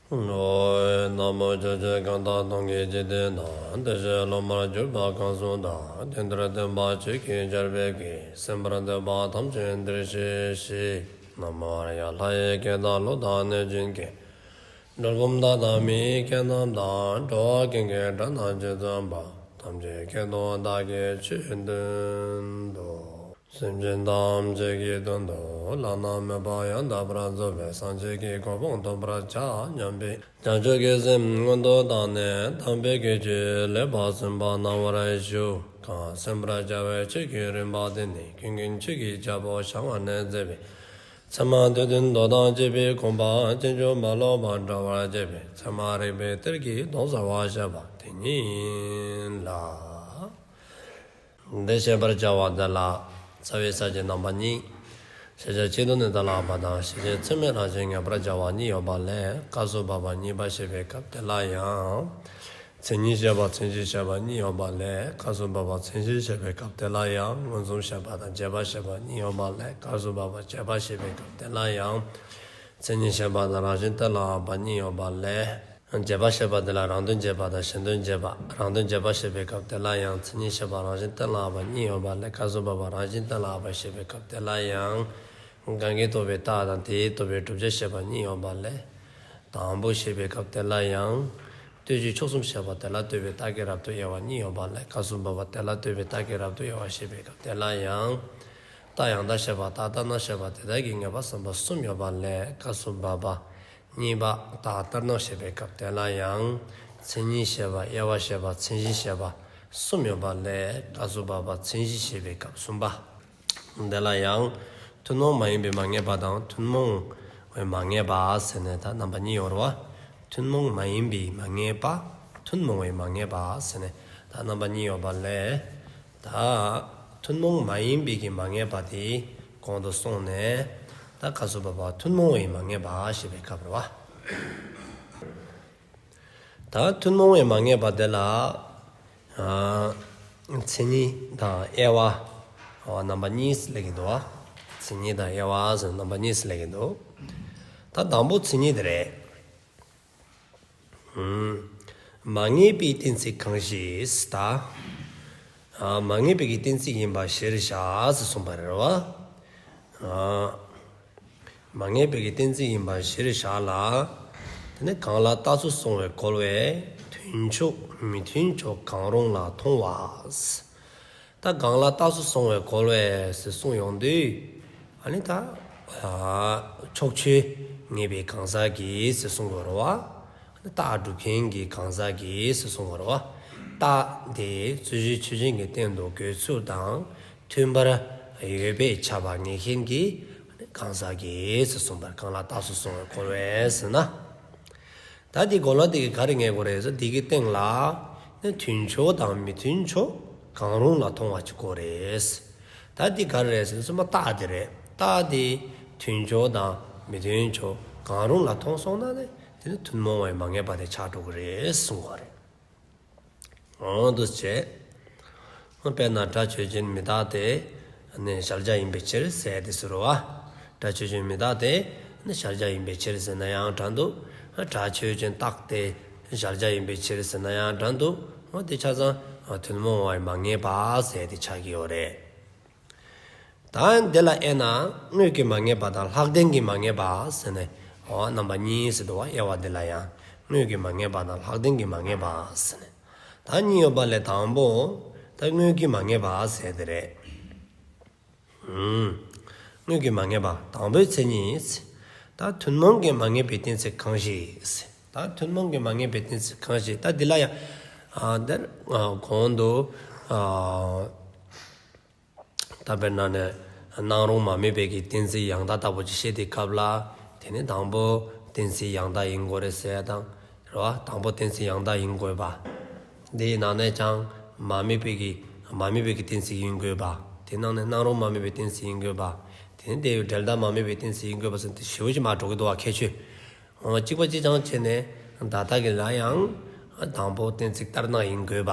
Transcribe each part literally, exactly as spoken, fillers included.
ཨོ། ན་མོ། ཆོས་ཀྱི་གང་དག་སྟོང་གི་འཇིག་རྟེན་ན། བདེ་གཤེགས་སློབ་མར་གྱུར་པ་གང་སུ་དག། དེང་འདིར་སྟོན་པ་ཆོས་ཀྱི་ཆར་འབེབས་ཀྱིས། གསན་པར་འདོད་པ་ཐམས་ཅད་འདིར་གཤེགས་ཤིག། ན་མོ་ཨཱརྱ། ལྷ་ཡི་སྐད་དང་ཀླུ་དང་གནོད་སྦྱིན་སྐད། གྲུལ་བུམ་དག་དང་མི་ཡི་སྐད་རྣམས་དང་། འགྲོ་བ་ཀུན་གྱི་སྒྲ་རྣམས་ཇི་ཙམ་པ། ཐམས་ཅད་སྐད་དུ་བདག་གིས་ཆོས་བསྟན་ཏོ། སེམས་ཅན་ཐམས་ཅད་ཀྱི་དོན་དུ་བླ་ན་མེད་པ་ཡང་དག་པར་རྫོགས་པའི་སངས་རྒྱས་ཀྱི་གོ་འཕང་ཐོབ་པར་བྱ་སྙམ་པའི་བྱང་ཆུབ་ཀྱི་སེམས་མངོན་དུ་བཏང་ནས་དམ་པའི་ཆོས་ལེགས་པར་གསན་པ་གནང་བར་ཞུ། གང་གསན་པར་བྱ་བའི་ཆོས་ཀྱི་རིམ་པ་འདི་ནི་ཀུན་མཁྱེན་ཆོས་ཀྱི་རྒྱལ་པོ་ཞལ་སྔ་ནས་མཛད་པའི་ཚད་མ་སྡེ་བདུན་མདོ་དང་བཅས་པའི་དགོངས་པ་ཕྱིན་ཅི་མ་ལོག་པར་འགྲེལ་བར་བྱེད་པའི་ཚད་མ་རིགས་པའི་གཏེར་གྱི་དོན་གསལ་བར་བཤད་པ་དེ་ཉིད་ཡིན་ལ། འདི་བཤད་པར་བྱ་བ་འདི་ལ་རྩ་བའི་ས་བཅད་རྣམ་པ་གཉིས། ཤེས་བྱ་ཆེད་དུ་གནས་ལྟར་བསླབ་པ་དང་། ཤེས་བྱེད་ཚད་མའི་རང་བཞིན་ངེས་པར་བྱ་བ་གཉིས་ཡོད་པ་ལས་སྐབས་སུ་བབ་པ་གཉིས་པ་བཤད་པའི་སྐབས་དེ་ལ་ཡང་། མཚན་ཉིད་བཤད་པ་མཚན་གཞི་བཤད་པ་གཉིས་ཡོད་པ་ལས་སྐབས་སུ་བབ་པ་མཚན་གཞི་བཤད་པའི་སྐབས་དེ་ལ་ཡང་། མངོན་སུམ་བཤད་པ་དང་རྗེས་དཔག་བཤད་པ་གཉིས་ཡོད་པ་ལས་སྐབས་སུ་བབ་པ་རྗེས་དཔག་བཤད་པའི་སྐབས་དེ་ལ་ཡང་། མཚན་ཉིད་བཤད་པ་དང་རང་བཞིན་གཏན་ལ་དབབ་པ་གཉིས་ཡོད་པ་ལས། རྗེས་དཔག་བཤད་པ་དེ་ལ་རང་དོན་རྗེས་དཔག་དང་གཞན་དོན་རྗེས་དཔག། རང་དོན་རྗེས་དཔག་བཤད་པའི་སྐབས་དེ་ལ་ཡང་། མཚན་ཉིད་བཤད་པ་རང་བཞིན་གཏན་ལ་དབབ་པ་གཉིས་ཡོད་པ་ལས་སྐབས་སུ་བབ་པ་རང་བཞིན་གཏན་ལ་དབབ་པ་བཤད་པའི་སྐབས་དེ་ལ་ཡང་། གང་གིས་རྟོགས་པའི་རྟགས་དང་དེས་རྟོགས་པའི་བསྒྲུབ་བྱ་བཤད་པ་གཉིས་ཡོད་པ་ལས། དང་པོ་བཤད་པའི་སྐབས་དེ་ལ་ཡང་། ལྟོས་གཞི་ཕྱོགས་གསུམ་བཤད་པ་དེ་ལ་ལྟོས་པའི་རྟགས་ཀྱི་རབ་ཏུ་དབྱེ་བ་གཉིས་ཡོད་པ་ལས་སྐབས་སུ་བབ་པ་དེ་ལ་ལྟོས་པའི་རྟགས་ཀྱི་རབ་ཏུ་དབྱེ་བ་བཤད་པའི་སྐབས་དེ་ལ་ཡང་། རྟགས་ཡང་དག་བཤད་པ་རྟགས་ལྟར་སྣང་བཤད་པ་དེ་དག་གི་ངེས་པ་བསམ་པ་གསུམ་ཡོད་པ་ལས་སྐབས་སུ་བབ་པ་གཉིས་པ་རྟགས་ལྟར་སྣང་བཤད་པའི་སྐབས་དེ་ལ་ཡང་། མཚན་ཉིད་བཤད་པ་དབྱེ་བ་བཤད་པ་མཚན་གཞི་བཤད་པ་གསུམ་ཡོད་པ་ལས་སྐབས་སུ་བབ་པ་མཚན་གཞི་བཤད་པའི་སྐབས་གསུམ་པ། དེ་ལ་ཡང་ཐུན་མོང་མ་ཡིན་པའི་མ་ངེས་པ་དང་ཐུན་མོང་བའི་མ་ངེས་པ་ཟེར་ནས་ད་རྣམ་པ་གཉིས་ཡོད་རེད་བ། ཐུན་མོང་མ་ཡིན་པའི་མ་ངེས་པ། ཐུན་མོང་བའི་མ་ངེས་པ་ཟེར་ནས་ད་རྣམ་པ་གཉིས་ཡོད་པ་ལས། ད་ཐུན་མོང་མ་ཡིན་པའི་གི་མ་ངེས་པ་དེ་གོང་དུ་སོང་ནས་ད་སྐབས་སུ་བབ་པ་ཐུན་མོང་བའི་མ་ངེས་པ་ཞེས་པའི་སྐབས་རེད་བ། ད་ཐུན་མོང་བའི་མ་ངེས་པ་དེ་ལ་ཨ་མཚན་ཉིད་དང་དབྱེ་བ་རྣམ་པ་གཉིས་སུ་སླེབས་ཀྱི་འདུག་བ། མཚན་ཉིད་དང་དབྱེ་བ་ཟེར་རྣམ་པ་གཉིས་སུ་སླེབས་ཀྱི་འདུག། ད་དང་པོ་མཚན་ཉིད་དེ་རེད། ཨུམ། མ་ངེས་པའི་གཏན་ཚིགས་གང་ཞིག་ད། ཨ་མ་ངེས་པའི་གི་གཏན་ཚིགས་ཡིན་པ་གཞིར་བཞག་ཟེར་གསུངས་པ་རེད་བ། ཨ་མ་ངེས་པའི་གི་གཏན་ཚིགས་ཡིན་པ་གཞིར་བཞག་ལ། དེ་ནས་གང་ལ་རྟགས་སུ་སོང་བའི་རྒོལ་བས་མཐུན་ཕྱོགས་མི་མཐུན་ཕྱོགས་གང་རུང་ལ་མཐོང་བ། ད་གང་ལ་རྟགས་སུ་སོང་བའི་རྒོལ་བས་ཟེར་གསུངས་ཡོང་དུས། ཨ་ནི་ད་ཕྱོགས་ཆོས་ངེས་པའི་གང་ཟག་གིས་ཟེར་གསུང་དགོས་རེད་བ། རྟགས་སྒྲུབ་མཁན་གྱི་གང་ཟག་གིས་ཟེར་གསུང་དགོས་རེད་བ། རྟགས་དེ་རྩོད་གཞི་ཆོས་ཅན་གྱི་སྟེང་དུ་འགོད་ཚུལ་དང་མཐུན་པར་ཡོད་པས་ཁྱབ་པ་ངེས་མཁན་གྱི་གང་ཟག་གིས་ཟེར་གསུངས་པར་གང་ལ་རྟགས་སུ་སོང་བའི་རྒོལ་བས་ཟེར་ན། ད་འདི་རྒོལ་བ་འདི་གིས་ག་རེ་ངེས་དགོས་རེད་ཟེར་འདི་གི་སྟེང་ལ་ནི་མཐུན་ཕྱོགས་དང་མི་མཐུན་ཕྱོགས་གང་རུང་ལ་མཐོང་བ་ཅིག་དགོས་རེད། ད་འདི་ག་རེ་རེད་ཟེར་ན་ཚང་མ་རྟགས་འདི་རེད། རྟགས་འདི་མཐུན་ཕྱོགས་དང་མི་མཐུན་ཕྱོགས་གང་རུང་ལ་མཐོང་སོང་ན་ནི་དེ་ནི་ཐུན་མོང་བའི་མ་ངེས་པ་དེ་ཆགས་འགྲོ་གི་རེད་གསུང་བ་རེད། འོ་འདུག་སེ་བྱས། དཔེར་ན་སྒྲ་ཆོས་ཅན་མི་རྟག་སྟེ། ནི་གཞལ་བྱ་ཡིན་པའི་ཕྱིར་ཟེར་དེ་ཟེར་རོ་བ། སྒྲ་ཆོས་ཅན་མི་རྟག་སྟེ། ནི་གཞལ་བྱ་ཡིན་པའི་ཕྱིར་ཟེར་ན་ཡང་འདྲ་འདུག། སྒྲ་ཆོས་ཅན་རྟག་སྟེ། གཞལ་བྱ་ཡིན་པའི་ཕྱིར་ཟེར་ན་ཡང་འདྲ་འདུག། འོ་དེ་ཆ་ཚང་ཐུན་མོང་བའི་མ་ངེས་པ་ཟེར་དེ་ཆགས་ཀྱི་ཡོད་རེད། ད་དེ་ལ་དབྱེ་ན་དངོས་ཀྱི་མ་ངེས་པ་དང་ལྷག་ལྡན་གྱི་མ་ངེས་པ་ཟེར་ནས་འོ་རྣམ་པ་གཉིས་ཟེར་འདུག་བ། དབྱེ་བ་འདི་ལ་ཡང་དངོས་ཀྱི་མ་ངེས་པ་དང་ལྷག་ལྡན་གྱི་མ་ངེས་པ་ཟེར་ནས། ད་གཉིས་ཡོད་པ་ལས་དང་པོ་ད་དངོས་ཀྱི་མ་ངེས་པ་ཟེར་དེ་རེད། ཨུམ། དངོས་ཀྱི་མ་ངེས་པ་དང་པོའི་མཚན་ཉིད། ད་ཐུན་མོང་གི་མ་ངེས་པའི་གཏན་ཚིགས་གང་ཞིག། ད་ཐུན་མོང་གི་མ་ངེས་པའི་གཏན་ཚིགས་གང་ཞིག། ད་འདི་ལ་ཡང་ཨ་དེར་ཨ་གོང་དུ་ཨ་ད་དཔེར་ན་ནི་སྣང་རུང་མ་དམིགས་པའི་གི་གཏན་ཚིགས་ཡང་དག་ལྟ་བུ་ཅིག་བཤད་དེ་སྐབས་ལ། དེ་ནི་དང་པོ་གཏན་ཚིགས་ཡང་དག་ཡིན་དགོས་རེད་ཟེར་དང་། རེད་བ། དང་པོ་གཏན་ཚིགས་ཡང་དག་ཡིན་དགོས་པ། དེའི་ནང་ནས་ཀྱང་མ་དམིགས་པའི་གི་མ་དམིགས་པའི་གི་གཏན་ཚིགས་ཡིན་དགོས་པ། དེའི་ནང་ནས་སྣང་རུང་མ་དམིགས་པའི་གཏན་ཚིགས་ཡིན་དགོས་པ། དེ་ནི་དེ་ཡི་འབྲེལ་ཟླ་མ་དམིགས་པའི་གཏན་ཚིགས་ཡིན་དགོས་པ་ཟེར་ཏེ་ཞེ་པོ་ཅིག་མར་འགྲོ་གི་འདུག་བ་ཁྱད་ཆོས། འོ་གཅིག་པ་གཅིག་རྐྱང་བྱས་ནས་ད་ལྟ་གི་ལ་ཡང་དང་པོ་གཏན་ཚིགས་ལྟར་སྣང་ཡིན་དགོས་པ།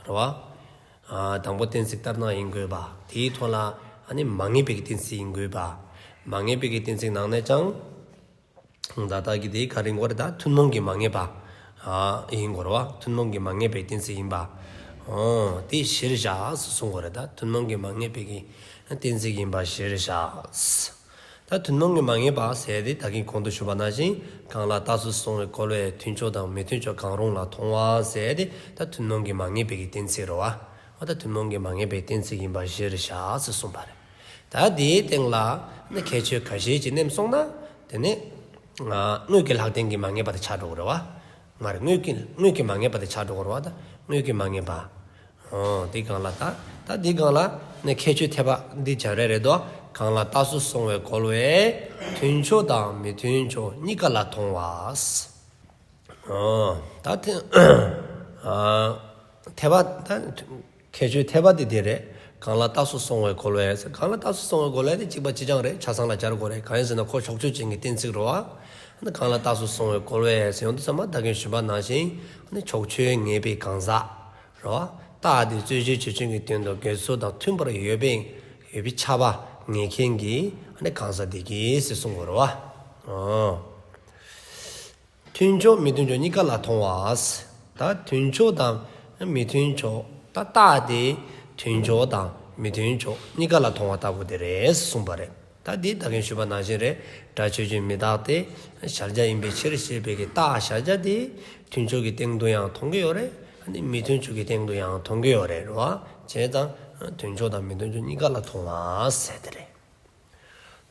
རེད་བ། ཨ་དང་པོ་གཏན་ཚིགས་ལྟར་སྣང་ཡིན་དགོས་པ། དེའི་ཐོག་ལ་ཨ་ནི་མ་ངེས་པའི་གི་གཏན་ཚིགས་ཡིན་དགོས་པ། མ་ངེས་པའི་གི་གཏན་ཚིགས་ནང་ནས་ཀྱང་ ད་ལྟ་གི་དེ་ག་རེ་ཡིན་དགོས་རེད། ད་ཐུན་མོང་གི་མ་ངེས་པ་ཨ་ཡིན་དགོས་རེད་བ། ཐུན་མོང་གི་མ་ངེས་པའི་གཏན་ཚིགས་ཡིན་པ། ཨོ་དེ་གཞིར་བཞག་ཟེར་གསུང་དགོས་རེད། ད་ཐུན་མོང་གི་མ་ངེས་པའི་གི་གཏན་ཚིགས་ཡིན་པ་གཞིར་བཞག། ད་ཐུན་མོང་གི་མ་ངེས་པ་ཟེར་དེ་ད་གིན་གོང་དུ་ཞུས་པ་ནང་བཞིན་གང་ལ་རྟགས་སུ་སོང་བའི་རྒོལ་བས་མཐུན་ཕྱོགས་དང་མི་མཐུན་ཕྱོགས་གང་རུང་ལ་མཐོང་བ་ཟེར་དེ་ད་ཐུན་མོང་གི་མ་ངེས་པའི་གི་གཏན་ཚིགས་རེད་བ། ཨོ་ད་ཐུན་མོང་གི་མ་ངེས་པའི་གཏན་ཚིགས་ཡིན་པ་གཞིར་བཞག་ཟེར་གསུངས་པ་རེད། ད་དེའི་སྟེང་ལ་ནི་ཁྱད་ཆོས་ཁ་ཤས་ཅིག་བསྣན་སོང་ན་དེ་ནི་ཨ་དངོས་ཀྱི་ལྷག་ལྡན་གྱི་མ་ངེས་པ་དེ་ཆགས་འགྲོ་གི་རེད་བ། མ་རེད། དངོས་ཀྱི་དངོས་ཀྱི་མ་ངེས་པ་དེ་ཆགས་འགྲོ་གི་རེད་བ། ད་དངོས་ཀྱི་མ་ངེས་པ། ཨོ་དེ་སྒང་ལ་ད་ད་དེ་སྒང་ལ་ནི་ཁྱད་ཆོས་འཐད་པ་འདི་སྦྱར་རེད་རེད་དོ། གང་ལ་རྟགས་སུ་སོང་བའི་རྒོལ་བས་མཐུན་ཕྱོགས་དང་མི་མཐུན་ཕྱོགས་གཉིས་ཀ་ལ་མཐོང་བ། ཨོ་ད་དེ་ཨ་འཐད་པ་ད་ཁྱད་ཆོས་འཐད་པ་དེ་དེ་རེད། གང་ལ་རྟགས་སུ་སོང་བའི་རྒོལ་བས། གང་ལ་རྟགས་སུ་སོང་བའི་རྒོལ་བས་དེ་གཅིག་པ་གཅིག་རྐྱང་རེད། ཆ་ཚང་ལ་སྦྱར་དགོས་རེད། གང་ཡིན་ཟེར་ན་ཁོ་ཕྱོགས་ཆོས་ཅན་གྱི་གཏན་ཚིགས་རེད་བ། གང་ལ་རྟགས་སུ་སོང་བའི་རྒོལ་བས་ཟེར་ཡོང་དུས་ཙམ་པ་ད་གིན་ཞུས་པ་ནང་བཞིན་ཕྱོགས་ཆོས་ངེས་པའི་གང་ཟག་རེད་བ། རྟགས་དེ་རྩོད་གཞི་ཆོས་ཅན་གྱི་དོན་དུ་འགལ་ཚུལ་དང་མཐུན་པར་ཡོད་པའི་ཡོད་པའི་ཁྱབ་པ་ངེས་མཁན་གྱི་གང་ཟག་དེ་གིས་ཟེར་གསུང་དགོས་རེད་བ། ཨོ། མཐུན་ཕྱོགས་མི་མཐུན་ཕྱོགས་གཉིས་ཀ་ལ་མཐོང་བ། ད་མཐུན་ཕྱོགས་དང་མི་མཐུན་ཕྱོགས། ད་རྟགས་དེ་མཐུན་ཕྱོགས་དང་མི་མཐུན་ཕྱོགས་གཉིས་ཀ་ལ་མཐོང་བ་ལྟ་བུ་དེ་རེད་གསུངས་པ་རེད། ད་འདི་ད་གིན་ཞུས་པ་ནང་བཞིན་རེད། སྒྲ་ཆོས་ཅན་མི་རྟག་སྟེ། གཞལ་བྱ་ཡིན་པའི་ཕྱིར་ཞེས་པའི་གི་རྟགས་གཞལ་བྱ་དེ་མཐུན་ཕྱོགས་ཀྱི་སྟེང་དུ་ཡང་མཐོང་གི་ཡོད་རེད། ཨ་ནི་མི་མཐུན་ཕྱོགས་ཀྱི་སྟེང་དུ་ཡང་མཐོང་གི་ཡོད་རེད་རེད་བ། བྱས་ཙང་མཐུན་ཕྱོགས་དང་མི་མཐུན་ཕྱོགས་གཉིས་ཀ་ལ་མཐོང་བ་ཟེར་དེ་རེད།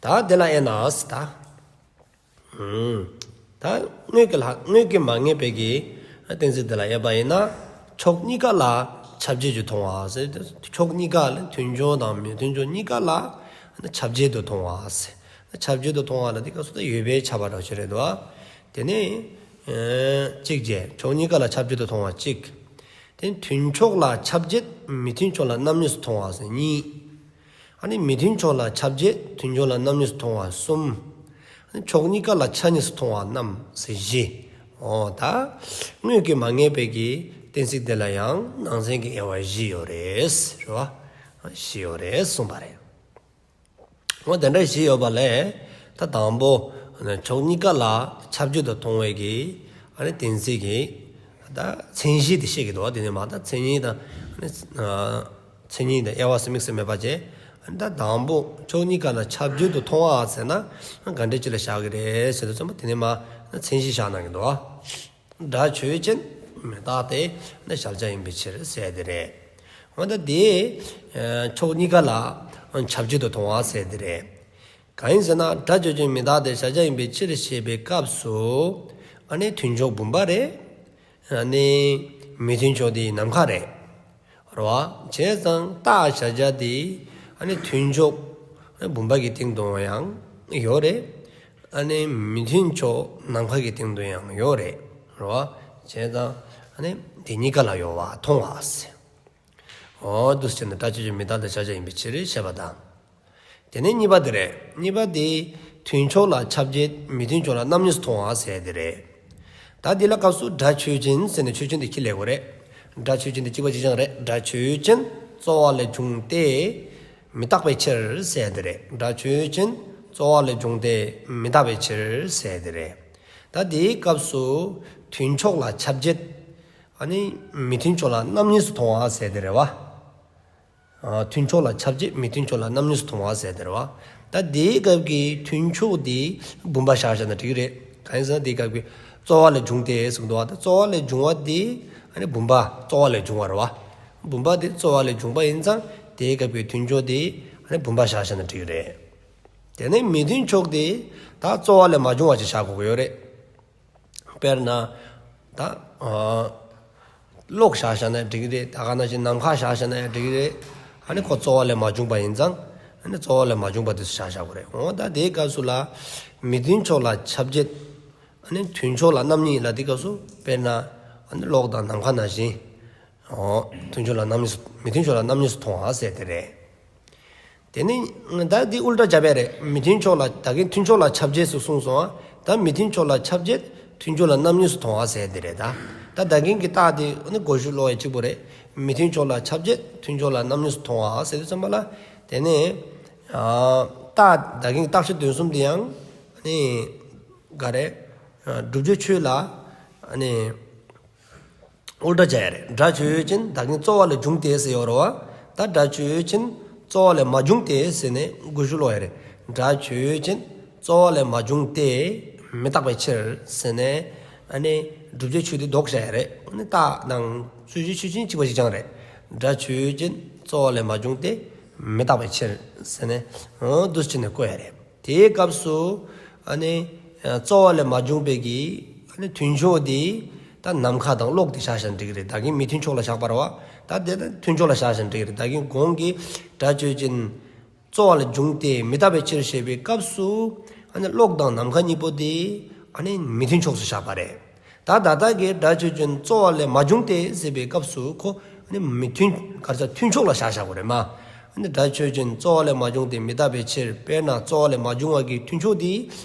ད་དེ་ལ་དབྱེ་ན་ཟེར་ད། ད་དངོས་ཀྱི་ལྷག་དངོས་ཀྱི་མ་ངེས་པའི་གི་གཏན་ཚིགས་དེ་ལ་དབྱེ་བ་ཡིན་ན། ཕྱོགས་གཉིས་ཀ་ལ་ཁྱབ་བྱེད་དུ་མཐོང་བ་ཟེར། ཕྱོགས་གཉིས་ཀ་ལ་མཐུན་ཕྱོགས་དང་མི་མཐུན་ཕྱོགས་གཉིས་ཀ་ལ་ཁྱབ་བྱེད་དུ་མཐོང་བ་ཟེར། ཁྱབ་བྱེད་དུ་མཐོང་བ་ལ་འདི་སྐབས་སུ་ད་ཡོད་པའི་ཁྱབ་པ་འདྲ་ཞིག་རེད་དོ། དེ་ནས་གཅིག་བྱས། ཕྱོགས་གཉིས་ཀ་ལ་ཁྱབ་བྱེད་དུ་མཐོང་བ་གཅིག། དེ་མཐུན་ཕྱོགས་ལ་ཁྱབ་བྱེད་མི་མཐུན་ཕྱོགས་ལ་རྣམ་གཉིས་སུ་མཐོང་བ་ཟེར་གཉིས། ཨ་ནི་མི་མཐུན་ཕྱོགས་ལ་ཁྱབ་བྱེད་མཐུན་ཕྱོགས་ལ་རྣམ་གཉིས་སུ་མཐོང་བ་གསུམ། ཨ་ནི་ཕྱོགས་གཉིས་ཀ་ལ་ཆ་གཉིས་སུ་མཐོང་བ་རྣམས་ཟེར་བཞི། འོ་ད་དངོས་ཀྱི་མ་ངེས་པའི་གི་གཏན་ཚིགས་དེ་ལ་ཡང་ནང་གསེས་ཀྱི་དབྱེ་བ་བཞི་ཡོད་རེད། རེད་བ། བཞི་ཡོད་རེད་གསུངས་པ་རེད། འོ་དེ་འདྲ་བཞི་ཡོད་པ་ལས་ད་དང་པོ་ཕྱོགས་གཉིས་ཀ་ལ་ཁྱབ་བྱེད་དུ་མཐོང་བའི་གི་ཨ་ནི་གཏན་ཚིགས་ཀྱི་ད་མཚན་གཞི་དེ་བཤད་ཀྱི་འདུག་བ། དེ་ནས་མ་ད་མཚན་ཉིད་དང་ཨ་ནི་མཚན་ཉིད་དང་དབྱེ་བ་ཟེར་དམིགས་བསལ་མེད་པ་བྱས། ཨ་ནི་ད་དང་པོ་ཕྱོགས་གཉིས་ཀ་ལ་ཁྱབ་བྱེད་དུ་མཐོང་བ་ཟེར་ན་ག་འདྲ་ཅིག་ལ་བཞག་གི་རེད་ཟེར་དུས་ཙམ་པ་དེ་ནས་མ་མཚན་གཞི་བཞག་གནང་གི་འདུག་བ། སྒྲ་ཆོས་ཅན། མི་རྟག་སྟེ། ནི་གཞལ་བྱ་ཡིན་པའི་ཕྱིར་ཟེར་དེ་རེད། འོ་ད་དེ་ཕྱོགས་གཉིས་ཀ་ལ་ཁྱབ་བྱེད་དུ་མཐོང་བ་ཟེར་དེ་རེད། གང་ཡིན་ཟེར་ན་སྒྲ་ཆོས་ཅན་མི་རྟག་སྟེ་གཞལ་བྱ་ཡིན་པའི་ཕྱིར་ཞེས་པའི་སྐབས་སུ་ཨ་ནི་མཐུན་ཕྱོགས་བུམ་པ་རེད། ཨ་ནི་མི་མཐུན་ཕྱོགས་དེ་ནམ་མཁའ་རེད། རེད་བ། བྱས་ཙང་རྟགས་གཞལ་བྱ་དེ་ཨ་ནི་མཐུན་ཕྱོགས་ཨ་ནི་བུམ་པ་གི་སྟེང་དུ་ཡང་ཡོད་རེད། ཨ་ནི་མི་མཐུན་ཕྱོགས་ནམ་མཁའ་གི་སྟེང་དུ་ཡང་ཡོད་རེད། རེད་བ། བྱས་ཙང་ཨ་ནི་དེ་གཉིས་ཀ་ལ་ཡོད་པ་མཐོང་བ་ཟེར། འོ་འདུག་སེ་བྱས་ནས་སྒྲ་ཆོས་ཅན་མི་རྟག་སྟེ་གཞལ་བྱ་ཡིན་པའི་ཕྱིར་ཞེས་པ་དང་། དེ་ནས་གཉིས་པ་དེ་རེད། གཉིས་པ་དེ་མཐུན་ཕྱོགས་ལ་ཁྱབ་བྱེད་མི་མཐུན་ཕྱོགས་ལ་རྣམ་གཉིས་སུ་མཐོང་བ་ཟེར་དེ་རེད། ད་འདི་ལ་སྐབས་སུ་སྒྲ་ཆོས་ཅན་ཟེར་ནས་ཆོས་ཅན་དེ་ཁྱི་ལས་གོ་རེད། སྒྲ་ཆོས་ཅན་དེ་གཅིག་པ་གཅིག་རྐྱང་རེད། སྒྲ་ཆོས་ཅན་རྩོལ་བ་ལས་བྱུང་སྟེ་མི་རྟག་པའི་ཕྱིར་ཟེར་དེ་རེད། སྒྲ་ཆོས་ཅན་རྩོལ་བ་ལས་བྱུང་སྟེ་མི་རྟག་པའི་ཕྱིར་ཟེར་དེ་རེད། ད་འདིའི་སྐབས་སུ་མཐུན་ཕྱོགས་ལ་ཁྱབ་བྱེད་ཨ་ནི་མི་མཐུན་ཕྱོགས་ལ་རྣམ་གཉིས་སུ་མཐོང་བ་ཟེར་དེ་རེད་བ། ཨ་མཐུན་ཕྱོགས་ལ་ཁྱབ་བྱེད་མི་མཐུན་ཕྱོགས་ལ་རྣམ་གཉིས་སུ་མཐོང་བ་ཟེར་དེ་རེད་བ། ད་དེའི་སྐབས་ཀྱི་མཐུན་ཕྱོགས་དེ་བུམ་པ་བཞག་བཞག་ན་འགྲིག་གི་རེད། གང་ཡིན་ཟེར་ན་དེའི་སྐབས་ཀྱི་རྩོལ་བ་ལས་བྱུང་སྟེ་ཟེར་གྱི་འདུག་བ། ད་རྩོལ་བ་ལས་བྱུང་བ་དེ་ཨ་ནི་བུམ་པ་རྩོལ་བ་ལས་བྱུང་བ་རེད་བ། བུམ་པ་དེ་རྩོལ་བ་ལས་བྱུང་བ་ཡིན་ཙང་དེའི་སྐབས་ཀྱི་མཐུན་ཕྱོགས་དེ་ཨ་ནི་བུམ་པ་བཞག་བཞག་ན་འགྲིག་གི་རེད། དེ་ནས་མི་མཐུན་ཕྱོགས་དེ་ད་རྩོལ་བ་ལས་མ་བྱུང་བ་ཅིག་བཞག་དགོས་ཀྱི་ཡོད་རེད། དཔེར་ན། ད། ཨ། གློག་བཞག་བཞག་ན་འགྲིག་གི་རེད། ད་ག་ནང་བཞིན་ནམ་མཁའ་བཞག་བཞག་ན་ཡང་འགྲིག་གི་རེད། ཨ་ནི་ཁོ་རྩོལ་བ་ལས་མ་བྱུང་བ་ཡིན་ཙང་། ཨ་ནི་རྩོལ་བ་ལས་མ་བྱུང་བ་དེ་ཚོ་བཞག་བཞག་དགོས་རེད། འོ་ད་དེའི་སྐབས་སུ་ལ། མི་མཐུན་ཕྱོགས་ལ་ཁྱབ་བྱེད། ཨ་ནི་མཐུན་ཕྱོགས་ལ་རྣམ་གཉིས་ལ་དེའི་སྐབས་སུ་དཔེར་ན། ཨ་ནི་གློག་དང་ནམ་མཁའ་ནང་བཞིན། འོ། མཐུན་ཕྱོགས་ལ་རྣམ་གཉིས་སུ། མི་མཐུན་ཕྱོགས་ལ་རྣམ་གཉིས་སུ་མཐོང་བ་ཟེར་དེ་རེད། དེ་ནི་ད་འདི་ཨུལ་ཊ་རྒྱབ་པ་རེད། མི་མཐུན་ཕྱོགས་ལ་ད་གིན་མཐུན་ཕྱོགས་ལ་ཁྱབ་བྱེད་ཟེར་གསུངས་སོང་ང་། ད་མི་མཐུན་ཕྱོགས་ལ་ཁྱབ་བྱེད་མཐུན་ཕྱོགས་ལ་རྣམ་གཉིས་སུ་མཐོང་བ་ཟེར་དེ་རེད་ད། ད་ད་གིན་གྱི་རྟགས་དེ་ནི་གོ་ཤུལ་ལོག་ཡ་གཅིག་པོ་རེད། མི་མཐུན་ཕྱོགས་ལ་ཁྱབ་བྱེད་མཐུན་ཕྱོགས་ལ་རྣམ་གཉིས་སུ་མཐོང་བ་ཟེར་དུས་ཙམ་པ་ལ། དེ་ནི་ཨ་རྟགས་ད་གིན་གྱི་རྟགས་ཆོས་དོན་གསུམ་དེ་ཡང་ནི། ག་རེ། ཨ་བསྒྲུབ་བྱའི་ཆོས་ལ་ཨ་ནི་ཨུལ་ཊ་བྱ་ཡ་རེད། སྒྲ་ཆོས་ཅན། ད་གིན་རྩོལ་བ་ལས་བྱུང་སྟེ་ཟེར་ཡོད་རེད་བ། ད་སྒྲ་ཆོས་ཅན། རྩོལ་བ་ལས་མ་བྱུང་སྟེ་ཟེར་ནས་དགུ་བཅུ་ཀློག་ཡ་རེད། སྒྲ་ཆོས་ཅན། རྩོལ་བ་ལས་མ་བྱུང་སྟེ། མི་རྟག་པའི་ཕྱིར་ཟེར་ནས། ཨ་ནི་བསྒྲུབ་བྱའི་ཆོས་དེ་ལྡོག་བྱ་ཡ་རེད། ཨ་ནི་རྟགས་དང་རྩོད་གཞི་ཆོས་ཅན་གཅིག་པ་གཅིག་རྐྱང་རེད། སྒྲ་ཆོས་ཅན། རྩོལ་བ་ལས་མ་བྱུང་སྟེ། མི་རྟག་པའི་ཕྱིར་ཟེར་ནས། འོ་འདུག་སེ་བྱས་ནས་བཀོད་ཡ་རེད། དེའི་སྐབས་སུ་ཨ་ནི་རྩོལ་བ་ལས་མ་བྱུང་བའི་གི་ཨ་ནི་མཐུན་ཕྱོགས་དེ་ད་ནམ་མཁའ་དང་གློག་དེ་བཞག་བཞག་ན་འགྲིག་གི་རེད། ད་གིན་མི་མཐུན་ཕྱོགས་ལ་བཞག་པ་རེད་བ། ད་དེ་ད་མཐུན་ཕྱོགས་ལ་བཞག་བཞག་ན་འགྲིག་གི་རེད། ད་གིན་གོང་གི་སྒྲ་ཆོས་ཅན། རྩོལ་བ་ལས་བྱུང་སྟེ་མི་རྟག་པའི་ཕྱིར་ཞེས་པའི་སྐབས་སུ་ཨ་ནི་གློག་དང་ནམ་མཁའ་གཉིས་པོ་དེ་ཨ་ནི་མི་མཐུན་ཕྱོགས་སུ་བཞག་པ་རེད། ད་ད་ལྟ་གི་སྒྲ་ཆོས་ཅན་རྩོལ་བ་ལས་མ་བྱུང་སྟེ་ཟེར་བའི་སྐབས་སུ་ཁོ་ཨ་ནི་མི་མཐུན་ག་རེ་ཟེར་མཐུན་ཕྱོགས་ལ་བཞག་བཞག་དགོས་རེད་མ། ཨ་ནི་སྒྲ་ཆོས་ཅན་རྩོལ་བ་ལས་མ་བྱུང་སྟེ་མི་རྟག་པའི་ཕྱིར། དཔེར་ན་རྩོལ་བ་ལས་མ་བྱུང་བ་གི་མཐུན་ཕྱོགས་དེ་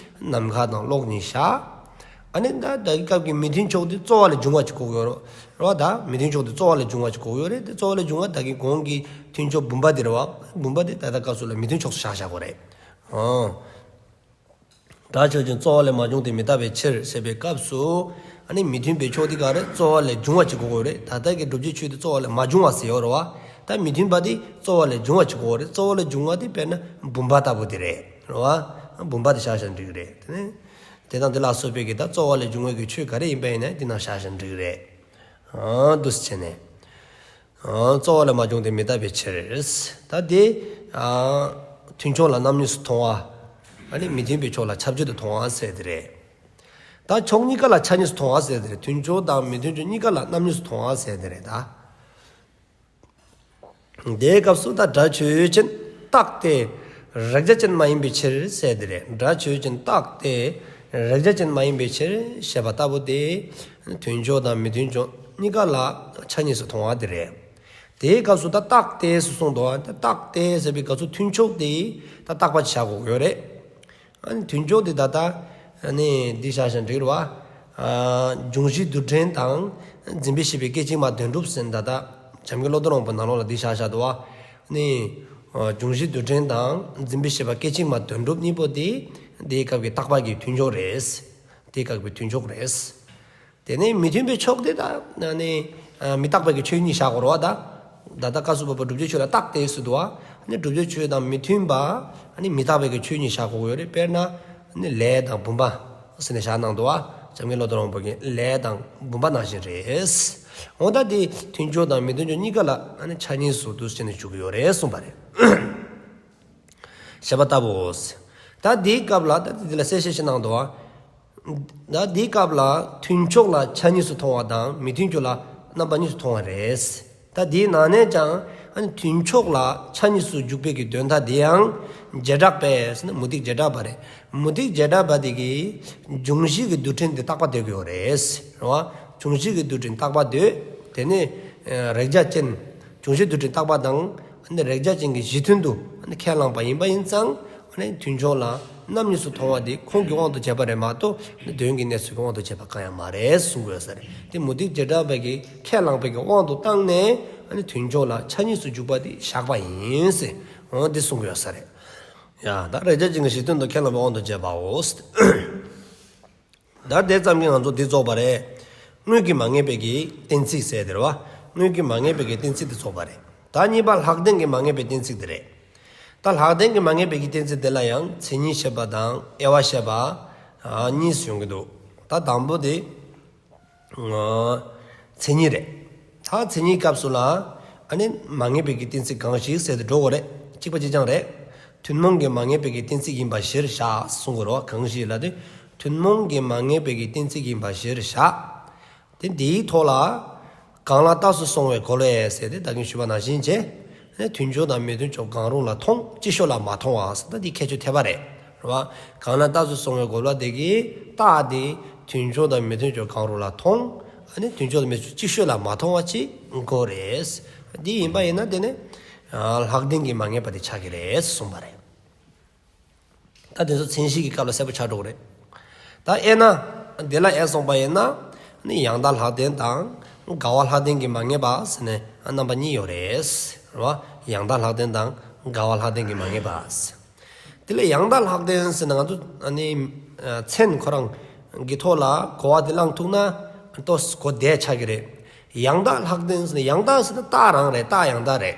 ནམ་མཁའ་དང་གློག་གཉིས་བཞག་ཨ་ནི་ད་ད་གི་སྐབས་ཀྱི་མི་མཐུན་ཕྱོགས་དེ་རྩོལ་བ་ལས་བྱུང་བ་ཅིག་གོ་གི་ཡོད་རེད་བ། ད་མི་མཐུན་ཕྱོགས་དེ་རྩོལ་བ་ལས་བྱུང་བ་ཅིག་གོ་གི་ཡོད་རེད། དེ་རྩོལ་བ་ལས་བྱུང་བ་ད་གི་གོང་གི་མཐུན་ཕྱོགས་བུམ་པ་དེ་རེད་བ། བུམ་པ་དེ་ད་ལྟ་སྐབས་སུ་ལ་མི་མཐུན་ཕྱོགས་སུ་བཞག་བཞག་དགོས་རེད། ཨོ། སྒྲ་ཆོས་ཅན་རྩོལ་བ་ལས་མ་བྱུང་སྟེ་མི་རྟག་པའི་ཕྱིར་ཟེར་བའི་སྐབས་སུ། ཨ་ནི་མི་མཐུན་པའི་ཕྱོགས་དེ་ག་རེ་རྩོལ་བ་ལས་བྱུང་བ་ཅིག་གོ་དགོས་རེད། ད་ལྟ་གི་བསྒྲུབ་བྱའི་ཆོས་དེ་རྩོལ་བ་ལས་མ་བྱུང་བ་ཟེར་ཡོད་རེད་བ། ད་མི་མཐུན་པ་དེ་རྩོལ་བ་ལས་བྱུང་བ་ཅིག་གོ་དགོས་རེད། རྩོལ་བ་ལས་བྱུང་བ་དེ་དཔེར་ན་བུམ་པ་ལྟ་བུ་དེ་རེད། རེད་བ། བུམ་པ་དེ་བཞག་བཞག་ན་འགྲིག་གི་རེད། དེ་ནས་དེ་དང་དེ་ལ་སོགས་པའི་གི་ད་རྩོལ་བ་ལས་བྱུང་བའི་གི་ཆོས་ག་རེ་ཡིན་པ་ཡིན་ན་དེ་ནང་བཞག་བཞག་ན་འགྲིག་གི་རེད། ཨ་འདུག་སེ་བྱས་ནས། ཨ་རྩོལ་བ་ལས་མ་བྱུང་སྟེ་མི་རྟག་པའི་ཕྱིར། ད་དེ་ཨ་མཐུན་ཕྱོགས་ལ་རྣམ་གཉིས་སུ་མཐོང་བ། ཨ་ནི་མི་མཐུན་པའི་ཕྱོགས་ལ་ཁྱབ་བྱེད་དུ་མཐོང་བ་ཟེར་དེ་རེད། ད་ཕྱོགས་གཉིས་ཀ་ལ་ཆ་གཉིས་སུ་མཐོང་བ་ཟེར་དེ་རེད། མཐུན་ཕྱོགས་དང་མི་མཐུན་ཕྱོགས་གཉིས་ཀ་ལ་རྣམ་གཉིས་སུ་མཐོང་བ་ཟེར་དེ་རེད་ད། དེའི་སྐབས་སུ་ད་སྒྲ་ཆོས་ཅན་རྟག་སྟེ་རེག་བྱ་ཅན་མ་ཡིན་པའི་ཕྱིར་ཟེར་དེ་རེད། སྒྲ་ཆོས་ཅན་རྟག་སྟེ་རེག་བྱ་ཅན་མ་ཡིན་པའི་ཕྱིར་ཞེས་པ་ལྟ་བུ་སྟེ། མཐུན་ཕྱོགས་དང་མི་མཐུན་ཕྱོགས་གཉིས་ཀ་ལ་ཆ་གཉིས་སུ་མཐོང་བ་དེ་རེད། དེའི་སྐབས་སུ་ད་རྟག་སྟེ་ཟེར་གསུངས་འདུག་ད་རྟག་སྟེ་ཟེར་བའི་སྐབས་སུ་མཐུན་ཕྱོགས་དེ་ད་རྟག་པ་ཅིག་བཞག་དགོས་ཀྱི་ཡོད་རེད། ཨ་ནི་མཐུན་ཕྱོགས་དེ་ད་ལྟ་ཨ་ནི་འདི་བཞག་བཞག་ན་འགྲིག་རེད་བ། ཨ་འབྱུང་བཞི་རྡུལ་ཕྲན་དང་འཛིན་པའི་ཤེས་པའི་སྐད་ཅིག་མ་དོན་གྲུབ་ཟེར་ནས་ད་ལྟ་བྱམས་མགོན་བློ་ལྡན་དབང་པོ་ནང་ལོགས་ལ་འདི་བཞག་བཞག་འདུག་བ། ཨ་ནི་ཨ་འབྱུང་བཞི་རྡུལ་ཕྲན་དང་འཛིན་པའི་ཤེས་པ་སྐད་ཅིག་མ་དོན་གྲུབ་གཉིས་པོ་དེ་དེའི་སྐབས་ཀྱི་རྟག་པ་གི་མཐུན་ཕྱོགས་རེད། དེའི་སྐབས་ཀྱི་མཐུན་ཕྱོགས་རེད། དེ་ནས་མི་མཐུན་པའི་ཕྱོགས་དེ་ད་ཨ་ནི་ཨ་མི་རྟག་པའི་གི་ཆོས་གཉིས་བཞག་དགོས་རེད་བ་ད། ད་ལྟ་སྐབས་སུ་བབ་པ་བསྒྲུབ་བྱའི་ཆོས་ལ་རྟག་སྟེ་ཟེར་འདུག་བ། ཨ་ནི་བསྒྲུབ་བྱའི་ཆོས་དང་མི་མཐུན་པ་ཨ་ནི་མི་རྟག་པའི་གི་ཆོས་གཉིས་བཞག་དགོས་ཀྱི་ཡོད་རེད། དཔེར་ན་ཨ་ནི་ལས་དང་བུམ་པ་ཟེར་ནས་བཞག་གནང་འདུག་བ། བྱམས་མགོན་བློ་ལྡན་དབང་པོ་གིས་ལས་དང་བུམ་པ་ནང་བཞིན་རེད། འོ་ད་དེ་མཐུན་ཕྱོགས་དང་མི་མཐུན་ཕྱོགས་གཉིས་ཀ་ལ་ཨ་ནི་ཆ་གཉིས་སུ་འདུག་སེ་བྱས་ནས་འཇུག་གི་ཡོད་རེད་གསུངས་པ་རེད། ཞེས་པ་ལྟ་བུའོ། ད་འདིའི་སྐབས་ལ་ད་འདི་ལ་གསལ་བཤད་ཞིག་གནང་འདུག་བ། ད་འདིའི་སྐབས་ལ་མཐུན་ཕྱོགས་ལ་ཆ་གཉིས་སུ་མཐོང་བ་དང་མི་མཐུན་ཕྱོགས་ལ་རྣམ་པ་གཉིས་སུ་མཐོང་བ་རེད། ད་འདིའི་ནང་ནས་ཀྱང་ཨ་ནི་མཐུན་ཕྱོགས་ལ་ཆ་གཉིས་སུ་འཇུག་པའི་གི་དོན་དག་འདི་ཡང་བྱེ་བྲག་པས་ཟེར་ན་མུ་སྟེགས་བྱེ་བྲག་པ་རེད། མུ་སྟེགས་བྱེ་བྲག་པ་དེ་གིས་འབྱུང་བཞི་གི་རྡུལ་ཕྲན་དེ་རྟག་པ་འདོད་ཀྱི་ཡོད་རེད། རེད་བ། འབྱུང་བཞི་གི་རྡུལ་ཕྲན་རྟག་པ་འདོད། དེ་ནས་ཨ་རེག་བྱ་ཅན། འབྱུང་བཞི་རྡུལ་ཕྲན་རྟག་པ་དང་ཨ་ནི་རེག་བྱ་ཅན་གྱི་གཞི་མཐུན་དུ་ཨ་ནི་ཁས་བླངས་པ་ཡིན་པ་ཡིན་ཙང་། ཨ་ནི་མཐུན་ཕྱོགས་ལ་རྣམ་གཉིས་སུ་མཐོང་བ་དེ་ཁོང་གི་དབང་དུ་བྱས་པ་རེད་མ་གཏོགས་ཨ་ནི་དོན་གྱི་གནས་ཚུལ་གྱི་དབང་དུ་བྱས་པ་གང་ཡང་མ་རེད་གསུང་གི་ཡོད་ས་རེད། དེ་མུ་སྟེགས་བྱེ་བྲག་པའི་གི་ཁས་བླངས་པའི་གི་དབང་དུ་བཏང་ནས་ཨ་ནི་མཐུན་ཕྱོགས་ལ་ཆ་གཉིས་སུ་འཇུག་པ་དེ་བཞག་པ་ཡིན་ཟེར། འོ་འདི་གསུང་གི་ཡོད་ས་རེད། ཡ་ད་རེག་བྱ་ཅན་གྱི་གཞི་མཐུན་དུ་ཁས་བླངས་པའི་དབང་དུ་བྱས་པའོ། ད་དེ་ཙམ་གྱིས་ང་ཚོ་འདི་རྫོགས་པ་རེད། དངོས་ཀྱིས་མ་ངེས་པའི་གི་གཏན་ཚིགས་ཟེར་དེ་རེད་བ། དངོས་ཀྱིས་མ་ངེས་པའི་གི་གཏན་ཚིགས་དེ་རྫོགས་པ་རེད། ད་གཉིས་པ་ལྷག་ལྡན་གྱིས་མ་ངེས་པའི་གཏན་ཚིགས་དེ་རེད། ད་ལྷག་ལྡན་གྱིས་མ་ངེས་པའི་གི་གཏན་ཚིགས་དེ་ལ་ཡང་མཚན་ཉིད་བཤད་པ་དང་དབྱེ་བ་བཤད་པ་ཨ་གཉིས་ཡོང་གི་འདུག་ད་དང་པོ་དེ་ཨ་མཚན་ཉིད་རེད། ད་མཚན་ཉིད་སྐབས་སུ་ལ་ཨ་ནི་མ་ངེས་པའི་གི་གཏན་ཚིགས་གང་ཞིག་ཟེར་དེ་འགྲོ་དགོས་རེད། གཅིག་པ་གཅིག་རྐྱང་རེད། ཐུན་མོང་གི་མ་ངེས་པའི་གི་གཏན་ཚིགས་ཡིན་པ་གཞིར་བཞག་གསུང་དགོས་རེད་བ། གང་ཞིག་ལ་དེ་ཐུན་མོང་གི་མ་ངེས་པའི་གི་གཏན་ཚིགས་ཡིན་པ་གཞིར་བཞག་དེ་འདིའི་ཐོག་ལ་གང་ལ་རྟགས་སུ་སོང་བའི་རྒོལ་བས་ཟེར་དེ་ད་གིན་ཞུས་པ་ནང་བཞིན་བྱས། མཐུན་ཕྱོགས་དང་མི་མཐུན་ཕྱོགས་གང་རུང་ལ་མཐོང་། ཅིག་ཤོས་ལ་མ་མཐོང་བ་ཟེར་ད་འདི་ཁྱད་ཆོས་ཐེབས་པ་རེད། རེད་བ། གང་ལ་རྟགས་སུ་སོང་བའི་རྒོལ་བ་དེ་གིས་རྟགས་དེ་མཐུན་ཕྱོགས་དང་མི་མཐུན་ཕྱོགས་གང་རུང་ལ་མཐོང་། ཨ་ནི་མཐུན་ཕྱོགས་དང་མི་མཐུན་ཕྱོགས་ཅིག་ཤོས་ལ་མ་མཐོང་བ་ཅིག་དགོས་རེད། འདི་ཡིན་པ་ཡིན་ན་དེ་ནི་ལྷག་ལྡན་གྱིས་མ་ངེས་པ་དེ་ཆགས་ཀྱི་རེད་གསུངས་པ་རེད། ད་དེ་ཚོ་མཚན་གཞི་གི་སྐབས་ལ་གསལ་པོ་ཆགས་འགྲོ་གི་རེད། ད་དབྱེ་ན། དེ་ལ་དབྱེ་སོང་པ་ཡིན་ན། ནི་ཡང་དག་ལྷག་ལྡན་དང་། འགལ་བ་ལྷག་ལྡན་གྱིས་མ་ངེས་པ་ཟེར་ནས་རྣམ་པ་གཉིས་ཡོད་རེད། རེད་བ། ཡང་དག་ལྷག་ལྡན་དང་འགལ་བ་ལྷག་ལྡན་གྱིས་མ་ངེས་པ། དེ་ལ་ཡང་དག་ལྷག་ལྡན་ཟེར་ན་ང་ཚོ་ཨ་ནི་ མཚན་ཁོ་རང་གི་ཐོག་ལ་གོ་བ་དེ་བླངས་ཐུབ་ན་ཏོག་གོ་བདེ་ཆགས་ཀྱི་རེད། ཡང་དག་ལྷག་ལྡན་ཟེར་ན་ཡང་དག་ཟེར་ན་རྟགས་རང་རེད། རྟགས་ཡང་དག་རེད།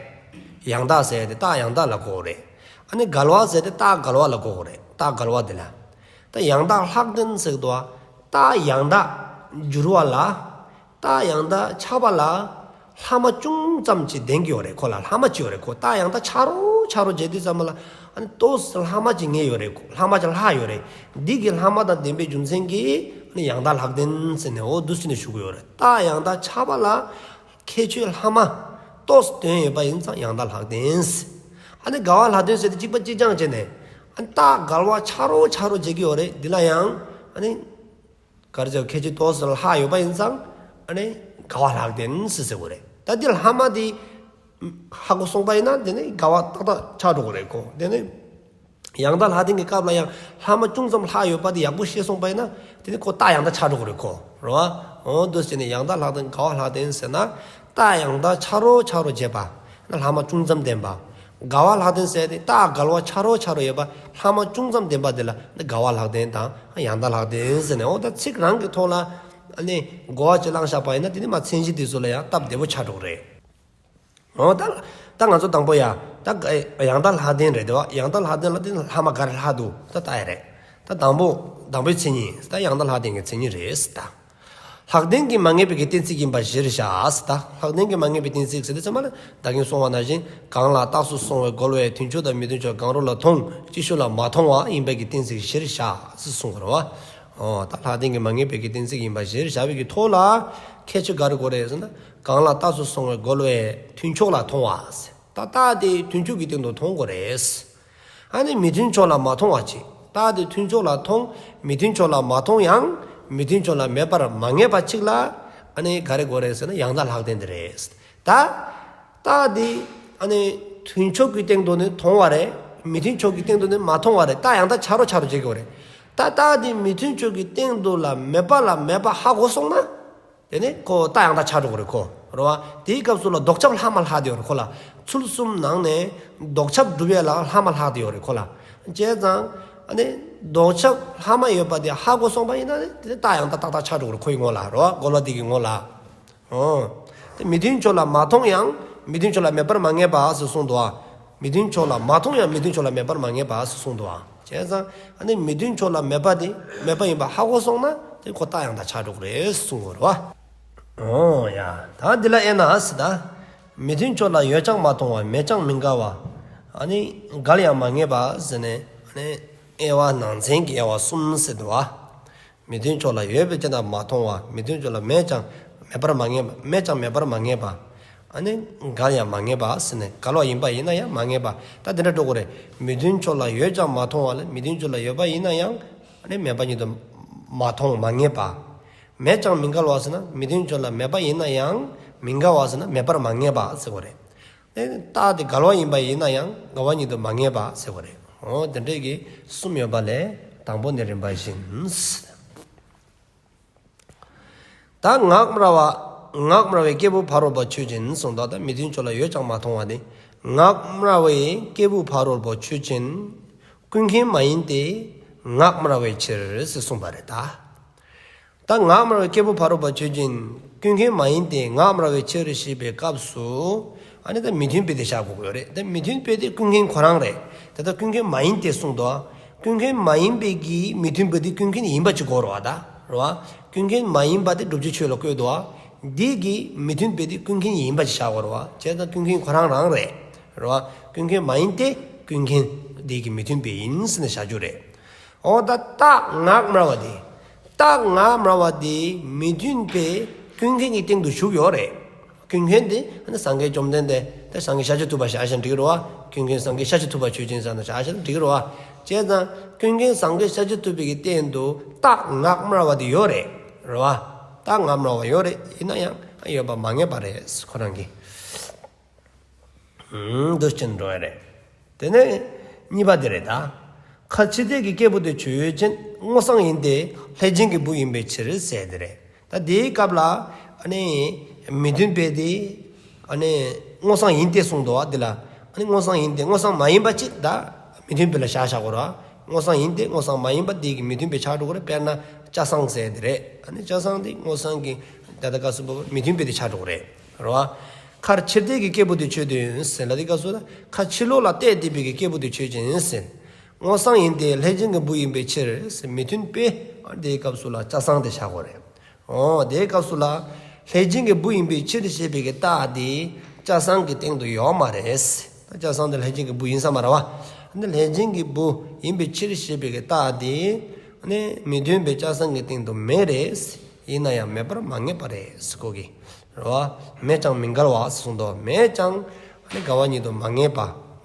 ཡང་དག་ཟེར་ཏེ་རྟགས་ཡང་དག་ལ་གོ་དགོས་རེད། ཨ་ནི་འགལ་བ་ཟེར་ཏེ་རྟགས་འགལ་བ་ལ་གོ་དགོས་རེད། རྟགས་འགལ་བ་དེ་ལ། ད་ཡང་དག་ལྷག་ལྡན་ཟེར་དུས་རྟགས་ཡང་དག་འགྱུར་བ་ལ། རྟགས་ཡང་དག་ཆགས་པ་ལ་ལྷག་མ་ཅུང་ཙམ་ཅིག་ལྡན་གྱི་ཡོད་རེད། ཁོ་ལ་ལྷག་མ་ཅིག་ཡོད་རེད། ཁོ་རྟགས་ཡང་དག་ཆགས་རོགས་ཆགས་རོགས་བྱེད་དུས་ཙམ་པ་ལ་ཨ་ནི་ཏོག་ཙམ་ལྷག་མ་ཅིག་ངེས་ཡོད་རེད། ཁོ་ལྷག་མ་ཅིག་ལྷག་ཡོད་རེད། འདི་གི་ལྷག་མ་དང་ལྡན་པའི་རྒྱུ་མཚན་གྱིས་ཨ་ནི་ཡང་དག་ལྷག་ལྡན་ཟེར་ནས་འོ་འདུག་སེ་ནས་ཞུ་གི་ཡོད་རེད། རྟགས་ཡང་དག་ཆགས་པ་ལ་ཁྱད་ཆོས་ལྷག་མ་ཏོག་ཙམ་ལྡན་ཡོད་པ་ཡིན་ཙང་ཡང་དག་ལྷག་ལྡན། ཨ་ནི་འགལ་བ་ལྷག་ལྡན་ཟེར་ཏེ་གཅིག་པ་གཅིག་རྐྱང་བྱས་ནས་ཨ་ནི་རྟགས་འགལ་བ་ཆགས་རོགས་ཆགས་རོགས་བྱེད་ཀྱི་ཡོད་རེད། འདི་ལ་ཡང་ཨ་ནི། ག་རེ་ཟེར། ཁྱད་ཆོས་ཏོག་ཙམ་ལྷག་ཡོད་པ་ཡིན་ཙང་ཨ་ནི་འགལ་བ་ལྷག་ལྡན་ཟེར་ཟེར་དགོས་རེད། ད་འདི་ལྷག་མ་དེ་ཧ་གོ་སོང་པ་ཡིན་ན་དེ་ནི་འགལ་བ་ཏག་ཏག་ཆགས་འགྲོ་གི་རེད་ཁོ། དེ་ནི་ཡང་དག་ལྷག་ལྡན་གྱི་སྐབས་ལ་ཡང་ལྷག་མ་ཅུང་ཙམ་ལྷག་ཡོད་པ་དེ་ཡག་པོ་ཤེས་སོང་པ་ཡིན་ན་དེ་ནི་ཁོ་རྟགས་ཡང་དག་ཆགས་འགྲོ་གི་རེད་ཁོ། རེད་བ། འོ་འདུག་སེ་ནི་ཡང་དག་ལྷག་ལྡན་འགལ་བ་ལྷག་ལྡན་ཟེར་ན་རྟགས་ཡང་དག་ཆགས་རོགས་ཆགས་རོགས་བྱེད་པ། ལྷག་མ་ཅུང་ཙམ་ལྡན་པ། འགལ་བ་ལྷག་ལྡན་ཟེར་ཏེ་རྟགས་འགལ་བ་ཆགས་རོགས་ཆགས་རོགས་ཡོད་པ་ལྷག་མ་ཅུང་ཙམ་ལྡན་པ་དེ་ལ་འགལ་བ་ལྷག་ལྡན་དང་ཡང་དག་ལྷག་ལྡན་ཟེར་ནས། འོ་ད་ཚིག་རང་གི་ཐོག་ལ་ཨ་ནི་གོ་བ་ཅིག་བླངས་བཞག་པ་ཡིན་ན་དེ་ནི་མ་མཚན་གཞི་དེ་ཚོ་ལ་ཡང་སྟབས་བདེ་པོ་ཆགས་འགྲོ་གི་རེད། འོ་ད་ད་ང་ཚོ་དང་པོ་ཡ་ད་ཡང་དག་ལྷག་ལྡན་རེད་དེ་བ། ཡང་དག་ལྷག་ལྡན་ལ་དེ་ནི་ལྷག་མ་ག་རེ་ལྷག་འདུག་ད་ལྟ་ཡ་རེད། ད་དང་པོ་དང་པོའི་མཚན་ཉིད་ད་ཡང་དག་ལྷག་ལྡན་གྱི་མཚན་ཉིད་རེད་ད། ལྷག་ལྡན་གྱི་མ་ངེས་པའི་གི་གཏན་ཚིགས་ཡིན་པ་གཞིར་བཞག་ཟེར། ད་ལྷག་ལྡན་གྱི་མ་ངེས་པའི་གཏན་ཚིགས་ཟེར་དུས་ཙམ་པ་ལ་ད་གིན་གསུངས་པ་ནང་བཞིན་གང་ལ་རྟགས་སུ་སོང་བའི་རྒོལ་བས་མཐུན་ཕྱོགས་དང་མི་མཐུན་ཕྱོགས་གང་རུང་ལ་མཐོང་ཅིག་ཤོས་ལ་མ་མཐོང་བ་ཡིན་པའི་གི་གཏན་ཚིགས་གཞིར་བཞག་ཟེར་གསུངས་པ་རེད་བ། འོ་ད་ལྷག་ལྡན་གྱི་མ་ངེས་པའི་གི་གཏན་ཚིགས་ཡིན་པ་གཞིར་བཞག་པའི་གི་ཐོག་ལ་ཁྱད་ཆོས་ག་རེ་དགོས་རེད་ཟེར་ན་གང་ལ་རྟགས་སུ་སོང་བའི་རྒོལ་བས་མཐུན་ཕྱོགས་ལ་མཐོང་བ་ཟེར། ད་རྟགས་དེ་མཐུན་ཕྱོགས་ཀྱི་སྟེང་དུ་མཐོང་དགོས་རེད། ཨ་ནི་མི་མཐུན་ཕྱོགས་ལ་མ་མཐོང་བ་ཅིག་རྟགས་དེ་མཐུན་ཕྱོགས་ལ་མཐོང་། མི་མཐུན་ཕྱོགས་ལ་མ་མཐོང་ཡང་མི་མཐུན་ཕྱོགས་ལ་མེད་པར་མ་ངེས་པ་ཅིག་ལ་ཨ་ནི་ག་རེ་དགོས་རེད་ཟེར་ན་ཡང་དག་ལྷག་ལྡན་དེ་རེད། ད་རྟགས་དེ་ཨ་ནི་མཐུན་ཕྱོགས་ཀྱི་སྟེང་དུ་ནི་མཐོང་བ་རེད། མི་མཐུན་ཕྱོགས་ཀྱི་སྟེང་དུ་ནི་མ་མཐོང་བ་རེད། རྟགས་ཡང་དག་ཆགས་རོགས་ཆགས་རོགས་བྱེད་དགོས་རེད། ད་རྟགས་དེ་མི་མཐུན་ཕྱོགས་ཀྱི་སྟེང་དུ་ལ་མེད་པ་ལ་མེད་པ་ཧ་གོ་སོང་ན། དེ་ནི་ཁོ་རྟགས་ཡང་དག་ཆགས་འགྲོ་གི་རེད་ཁོ། རེད་བ། དེའི་སྐབས་སུ་ལ་ལྡོག་ཁྱབ་ལྷག་མ་ལྷག་བསྡད་ཡོད་རེད་ཁོ་ལ། ཚུལ་གསུམ་ནང་ནས་ལྡོག་ཁྱབ་སྒྲུབ་ཡས་ལ་ལྷག་མ་ལྷག་བསྡད་ཡོད་རེད་ཁོ་ལ། བྱས་ཙང་ཨ་ནི་ལྡོག་ཁྱབ་ལྷག་མ་ཡོད་པ་དེ་ཧ་གོ་སོང་པ་ཡིན་ན་ནི་དེ་ནི་རྟགས་ཡང་དག་ཏག་ཏག་ཆགས་འགྲོ་གི་རེད་ཁོའི་ངོ་ལ། རེད་བ། རྒོལ་བ་དེ་གི་ངོ་ལ། འོ། དེ་མི་མཐུན་ཕྱོགས་ལ་མ་མཐོང་ཡང་མི་མཐུན་ཕྱོགས་ལ་མེད་པར་མ་ངེས་པ་ཟེར་གསུངས་འདུག་ཨ། མི་མཐུན་ཕྱོགས་ལ་མ་མཐོང་ཡང་མི་མཐུན་ཕྱོགས་ལ་མེད་པར་མ་ངེས་པ་ཟེར་གསུངས་འདུག་ཨ། བྱས་ཙང་ཨ་ནི་མི་མཐུན་ཕྱོགས་ལ་མེད་པ་དེ་མེད་པ་ཡིན་པ་ཧ་གོ་སོང་ན་དེ་ཁོ་རྟགས་ཡང་དག་ཆགས་འགྲོ་གི་རེད་གསུངས་པ་རེད་བ། འོ་ཡ། ད་འདི་ལ་དབྱེ་ན་ཟེར་ད། མི་མཐུན་ཕྱོགས་ལ་ཡོད་ཀྱང་མ་མཐོང་བ་མེད་ཀྱང་མི་འགལ་བ། ཨ་ནི་འགལ་ཡང་མ་ངེས་པ་ཟེར་ནས་ཨ་ནི་དབྱེ་བ་ནང་ཚན་གྱི་དབྱེ་བ་གསུམ་ཟེར་འདུག་བ། མི་མཐུན་ཕྱོགས་ལ་ཡོད་པའི་ཕྱིར་ན་མ་མཐོང་བ། མི་མཐུན་ཕྱོགས་ལ་མེད་ཀྱང་མེད་པར་མ་ངེས་པ། མེད་ཀྱང་མེད་པར་མ་ངེས་པ། ཨ་ནི་འགལ་ཡང་མ་ངེས་པ་ཟེར་ནས་འགལ་བ་ཡིན་པ་ཡིན་ན་ཡང་མ་ངེས་པ། ད་དེ་འདྲ་འགྲོ་དགོས་རེད། མི་མཐུན་ཕྱོགས་ལ་ཡོད་ཀྱང་མ་མཐོང་བ་ལས་མི་མཐུན་ཕྱོགས་ལ་ཡོད་པ་ཡིན་ན་ཡང་ཨ་ནི་མེད་པ་ཉིད་དུ་མ་མཐོང་མ་ངེས་པ། མེད་ཀྱང་མི་འགལ་བ་ཟེར་ན་མི་མཐུན་ཕྱོགས་ལ་མེད་པ་ཡིན་ན་ཡང་མི་འགལ་བ་ཟེར་ན་མེད་པར་མ་ངེས་པ་ཟེར་དགོས་རེད། དེ་རྟགས་དེ་འགལ་བ་ཡིན་པ་ཡིན་ན་ཡང་འགལ་བ་ཉིད་དུ་མ་ངེས་པ་ཟེར་དགོས་རེད། འོ་དེ་འདྲའི་གི་གསུམ་ཡོད་པ་ལས་དང་པོ་ནི་རིམ་པ་བཞིན། ད་ངག་སྨྲ་བ། ངག་སྨྲ་བའི་སྐྱེས་བུ་ཕ་རོལ་པོ་ཆོས་ཅན་གསུངས་འདུག་ད་མི་མཐུན་ཕྱོགས་ལ་ཡོད་ཀྱང་མ་མཐོང་བ་དེ། ངག་སྨྲ་བའི་སྐྱེས་བུ་ཕ་རོལ་པོ་ཆོས་ཅན། ཀུན་མཁྱེན་མ་ཡིན་ཏེ། ངག་སྨྲ་བའི་ཕྱིར་ཟེར་གསུངས་པ་རེད་ད། ད་ངག་སྨྲ་བའི་སྐྱེས་བུ་ཕ་རོལ་པོ་ཆོས་ཅན། ཀུན་མཁྱེན་མ་ཡིན་ཏེ་ངག་སྨྲ་བའི་ཕྱིར་ཞེས་པའི་སྐབས་སུ། ཨ་ནི་ད་མི་མཐུན་དཔེ་དེ་བཞག་དགོས་ཀྱི་ཡོད་རེད། ད་མི་མཐུན་དཔེ་དེ་ཀུན་མཁྱེན་ཁོ་རང་རེད། དེ་ད་ཀུན་མཁྱེན་མ་ཡིན་ཏེ་གསུངས་འདུག་ཀུན་མཁྱེན་མ་ཡིན་པའི་གི་མི་མཐུན་དཔེ་དེ་ཀུན་མཁྱེན་ཡིན་པ་ཅིག་དགོས་རེད་བ་ད། རེད་བ། ཀུན་མཁྱེན་མ་ཡིན་པ་དེ་བསྒྲུབ་བྱའི་ཆོས་ལ་བཀོད་འདུག་བ། འདི་གི་མི་མཐུན་དཔེ་དེ་ཀུན་མཁྱེན་ཡིན་པ་ཅིག་བཞག་དགོས་རེད་བ། བྱས་ཙང་ཀུན་མཁྱེན་ཁོ་རང་རང་རེད། རེད་བ། ཀུན་མཁྱེན་མ་ཡིན་ཏེ་ཀུན་མཁྱེན་འདི་གི་མི་མཐུན་དཔེ་ཡིན་ཟེར་ནས་བཞག་རྒྱུ་རེད། འོ་ད་རྟགས་ངག་སྨྲ་བ་དེ། རྟགས་ངག་སྨྲ་བ་དེ་མི་མཐུན་དཔེ་ཀུན་མཁྱེན་གྱི་སྟེང་དུ་ཞུགས་ཡོད་རེད། ཀུན་མཁྱེན་དེ་ཨ་ནི་སངས་རྒྱས་བཅོམ་ལྡན་འདས་དེ་སངས་རྒྱས་ཤཱཀྱ་ཐུབ་པ་བཞག་བཞག་འགྲིག་རེད་བ། ཀུན་མཁྱེན་སངས་རྒྱས་ཤཱཀྱ་ཐུབ་པ་ཆོས་ཅན་ཟེར་ན་བཞག་བཞག་འགྲིག་རེད་བ། བྱས་ཙང་ཀུན་མཁྱེན་སངས་རྒྱས་ཤཱཀྱ་ཐུབ་པའི་གི་སྟེང་དུ་རྟགས་ངག་སྨྲ་བ་དེ་ཡོད་རེད། རེད་བ། རྟགས་ངག་སྨྲ་བ་ཡོད་རེད། ཡིན་ན་ཡང་ཡོད་པ་མ་ངེས་པ་རེད་ཁོ་རང་གི། འདུ་ཤེས་འགྲོ་ཡ་རེད། དེ་ནས་གཉིས་པ་དེ་རེད་ད། ཁ་ཕྱི་དོན་གྱི་སྐྱེས་བུ་དེ་ཆོས་ཅན། སྔོ་བསངས་ཡིན་ཏེ་ལྷས་བྱིན་གྱི་བུ་ཡིན་པའི་ཕྱིར་ཟེར་དེ་རེད། ད་དེའི་སྐབས་ལ་ཨ་ནི་མི་མཐུན་དཔེ་དེ་ཨ་ནི་སྔོ་བསངས་ཡིན་ཏེ་གསུངས་འདུག་བ། འདི་ལ་ཨ་ནི་སྔོ་བསངས་ཡིན་ཏེ་སྔོ་བསངས་མ་ཡིན་པ་ཅིག་ད་མི་མཐུན་དཔེ་ལ་བཞག་བཞག་དགོས་རེད་བ། སྔོ་བསངས་ཡིན་ཏེ་སྔོ་བསངས་མ་ཡིན་པ་དེ་གི་མི་མཐུན་དཔེ་ཆགས་འགྲོ་གི་རེད། དཔེར་ན་ལྕགས་བསངས་ཟེར་དེ་རེད། ཨ་ནི་ལྕགས་བསངས་དེ་སྔོ་བསངས་ཀྱི་ད་ལྟ་སྐབས་སུ་བབ་པ་མི་མཐུན་དཔེ་དེ་ཆགས་འགྲོ་གི་རེད། རེད་བ། ཁར་ཕྱིར་ལྟས་ཀྱི་སྐྱེས་བུ་དེ་ཆོས་མཐུན་ཟེར་ལ་དེ་སྐབས་སུ་ལ་ཁ་ཕྱི་ལོགས་ལ་བལྟས་བསྡད་པའི་གི་སྐྱེས་བུ་དེ་ཆོས་ཅན་ཟེར། སྔོ་བསངས་ཡིན་ཏེ་ལྷས་བྱིན་གྱི་བུ་ཡིན་པའི་ཕྱིར་ཟེར་མི་མཐུན་དཔེ་དེའི་སྐབས་སུ་ལ་ལྕགས་བསངས་དེ་ཆགས་དགོས་རེད། འོ་དེའི་སྐབས་སུ་ལ་ལྷས་བྱིན་གྱི་བུ་ཡིན་པའི་ཕྱིར་ཞེས་པའི་གི་རྟགས་དེ་ལྕགས་བསངས་ཀྱི་སྟེང་དུ་ཡོད་མ་རེད། ད་ལྕགས་བསངས་དེ་ལྷས་བྱིན་གྱི་བུ་ཡིན་ས་མ་རེད་བ། འདི་ལྷས་བྱིན་གྱི་བུ་ཡིན་པའི་ཕྱིར་ཞེས་པའི་གི་རྟགས་དེ་ནི་མི་མཐུན་དཔེ་ལྕགས་བསངས་ཀྱི་སྟེང་དུ་མེད་རེད། ཡིན་ན་ཡང་མེད་པར་མ་ངེས་པ་རེད་ཟེར་གོ་གི། རེད་བ། མེད་ཀྱང་མི་འགལ་བ་ཟེར་གསུངས་འདུག་མེད་ཀྱང་ནི་འགལ་བ་ཉིད་དུ་མ་ངེས་པ།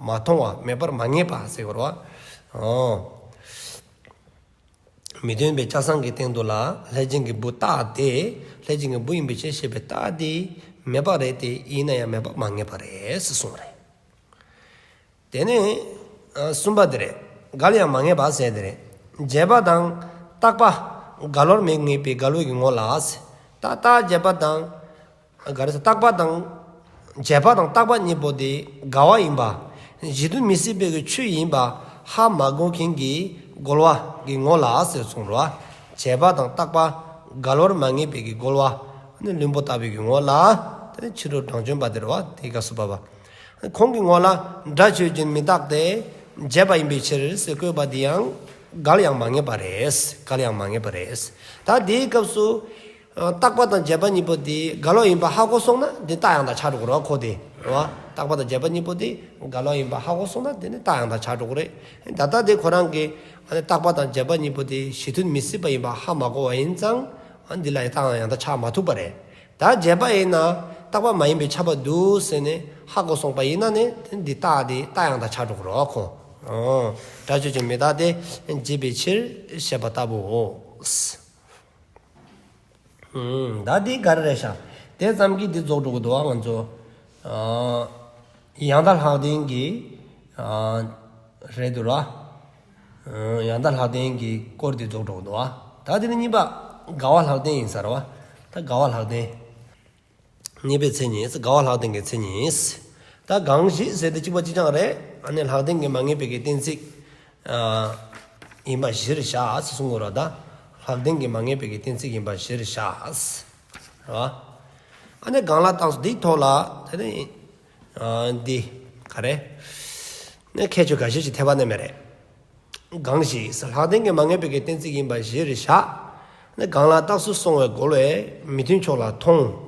མ་མཐོང་བ། མེད་པར་མ་ངེས་པ་ཟེར་གོ་རེད་བ། འོ། མི་མཐུན་དཔེ་ལྕགས་བསངས་ཀྱི་སྟེང་དུ་ལ་ལྷས་བྱིན་གྱི་བུ་རྟགས་དེ་ལྷས་བྱིན་གྱི་བུ་ཡིན་པའི་ཕྱིར་ཞེས་པའི་རྟགས་དེ་མེད་པ་རེད་དེ་ཡིན་ན་ཡང་མེད་པར་མ་ངེས་པ་རེད་ཟེར་གསུངས་རེད། དེ་ནས་ཨ་གསུམ་པ་དེ་རེད། འགལ་ཡང་མ་ངེས་པ་ཟེར་དེ་རེད། རྗེས་དཔག་དང་རྟག་པ་འགལ་བར་མི་ངེས་པའི་འགལ་བའི་གི་ངོ་ལ་ཟེར། ད་རྟགས་རྗེས་དཔག་དང་ག་རེ་ཟེར་རྟག་པ་དང་རྗེས་དཔག་དང་རྟག་པ་གཉིས་པོ་དེ་འགལ་བ་ཡིན་པ། གཞི་མཐུན་མི་སྲིད་པའི་གི་ཆོས་ཡིན་པ་ཧ་མ་གོ་མཁན་གྱི་རྒོལ་བ་གི་ངོ་ལ་ཟེར་གསུངས་རོ། རྗེས་དཔག་དང་རྟག་པ་འགལ་བར་མ་ངེས་པའི་གི་རྒོལ་བ་ནི་བླུན་པོ་ལྟ་བུའི་གི་ངོ་ལ། དེ་ནི་ཕྱི་རོལ་གྲངས་ཅན་པ་དེ་རེད་བ། དེའི་སྐབས་སུ་བབ་པ། ཁོང་གི་ངོ་ལ་སྒྲ་ཆོས་ཅན་མི་རྟག་སྟེ་རྗེས་དཔག་ཡིན་པའི་ཕྱིར་ཟེར་བཀོད་པ་འདི་ཡང་འགལ་ཡང་མ་ངེས་པ་རེད། འགལ་ཡང་མ་ངེས་པ་རེད། ད་དེའི་སྐབས་སུ་རྟག་པ་དང་རྗེས་དཔག་གཉིས་པོ་དེ་འགལ་བ་ཡིན་པ་ཧ་གོ་སོང་ན་དེ་རྟགས་ཡང་དག་ཆགས་འགྲོ་གི་རེད་བ། ཁོ་དེ་རེད་བ། རྟག་པ་དང་རྗེས་དཔག་གཉིས་པོ་དེ་འགལ་བ་ཡིན་པ་ཧ་གོ་སོང་ན་དེ་ནི་རྟགས་ཡང་དག་ཆགས་འགྲོ་གི་རེད། ད་ལྟ་དེ་ཁོ་རང་གི་རྟག་པ་དང་རྗེས་དཔག་གཉིས་པོ་དེ་གཞི་མཐུན་མི་སྲིད་པ་ཡིན་པ་ཧ་མ་གོ་བ་ཡིན་ཙང་འདི་ལ་རྟགས་ཡང་དག་ཆགས་མ་ཐུབ་པ་རེད། ད་རྗེས་དཔག་ཡིན་ན་རྟག་པ་མ་ཡིན་པས་ཁྱབ་པ་འདུག་ཟེར་ནས་ཧ་གོ་སོང་པ་ཡིན་ན་ནི་འདི་རྟགས་དེ་རྟགས་ཡང་དག་ཆགས་འགྲོ་གི་རེད་ཁོ། ཨོ། སྒྲ་ཆོས་ཅན་མི་རྟག་སྟེ་རྗེས་དཔག་པའི་ཕྱིར་ཞེས་པ་ལྟ་བུའོ། ཨུམ། ད་འདི་ག་རེ་རེད་ཤག་དེ་ཙམ་གྱིས་འདི་རྫོགས་འགྲོ་གི་འདུག་བ་ང་ཚོ། ཨ་ཡང་དག་ལྷག་ལྡན་གྱི་ཨ་རེད་འདུག་ར། ཡང་དག་ལྷག་ལྡན་གྱི་སྐོར་དེ་རྫོགས་འགྲོ་གི་འདུག་བ། ད་དེ་ནི་གཉིས་པ་འགལ་བ་ལྷག་ལྡན་ཡིན་ས་རེད་བ། ད་འགལ་བ་ལྷག་ལྡན། གཉིས་པའི་མཚན་ཉིད། འགལ་བ་ལྷག་ལྡན་གྱི་མཚན་ཉིད། ད་གང་ཞིག་ཟེར་དེ་གཅིག་པ་གཅིག་རྐྱང་རེད། ཨ་ནི་ལྷག་ལྡན་གྱི་མ་ངེས་པའི་གི་གཏན་ཚིགས་ཨ་ཡིན་པ་གཞིར་བཞག་ཟེར་གསུང་གི་རེད་ད། ལྷག་ལྡན་གྱི་མ་ངེས་པའི་གི་གཏན་ཚིགས་ཡིན་པ་གཞིར་བཞག་རེད་བ། ཨ་ནི་གང་ལ་རྟགས་སུ་འདིའི་ཐོག་ལ་དེ་ནི་ཨ་འདི་ག་རེ་ནི་ཁྱད་ཆོས་འགའ་ཤས་ཤིག་འཐེབ་པ་ནི་མེད་རེད། གང་ཞིག་ལྷག་ལྡན་གྱི་མ་ངེས་པའི་གི་གཏན་ཚིགས་ཡིན་པ་གཞིར་བཞག་ནི་གང་ལ་རྟགས་སུ་སོང་བའི་རྒོལ་བས་མི་མཐུན་ཕྱོགས་ལ་མཐོང་།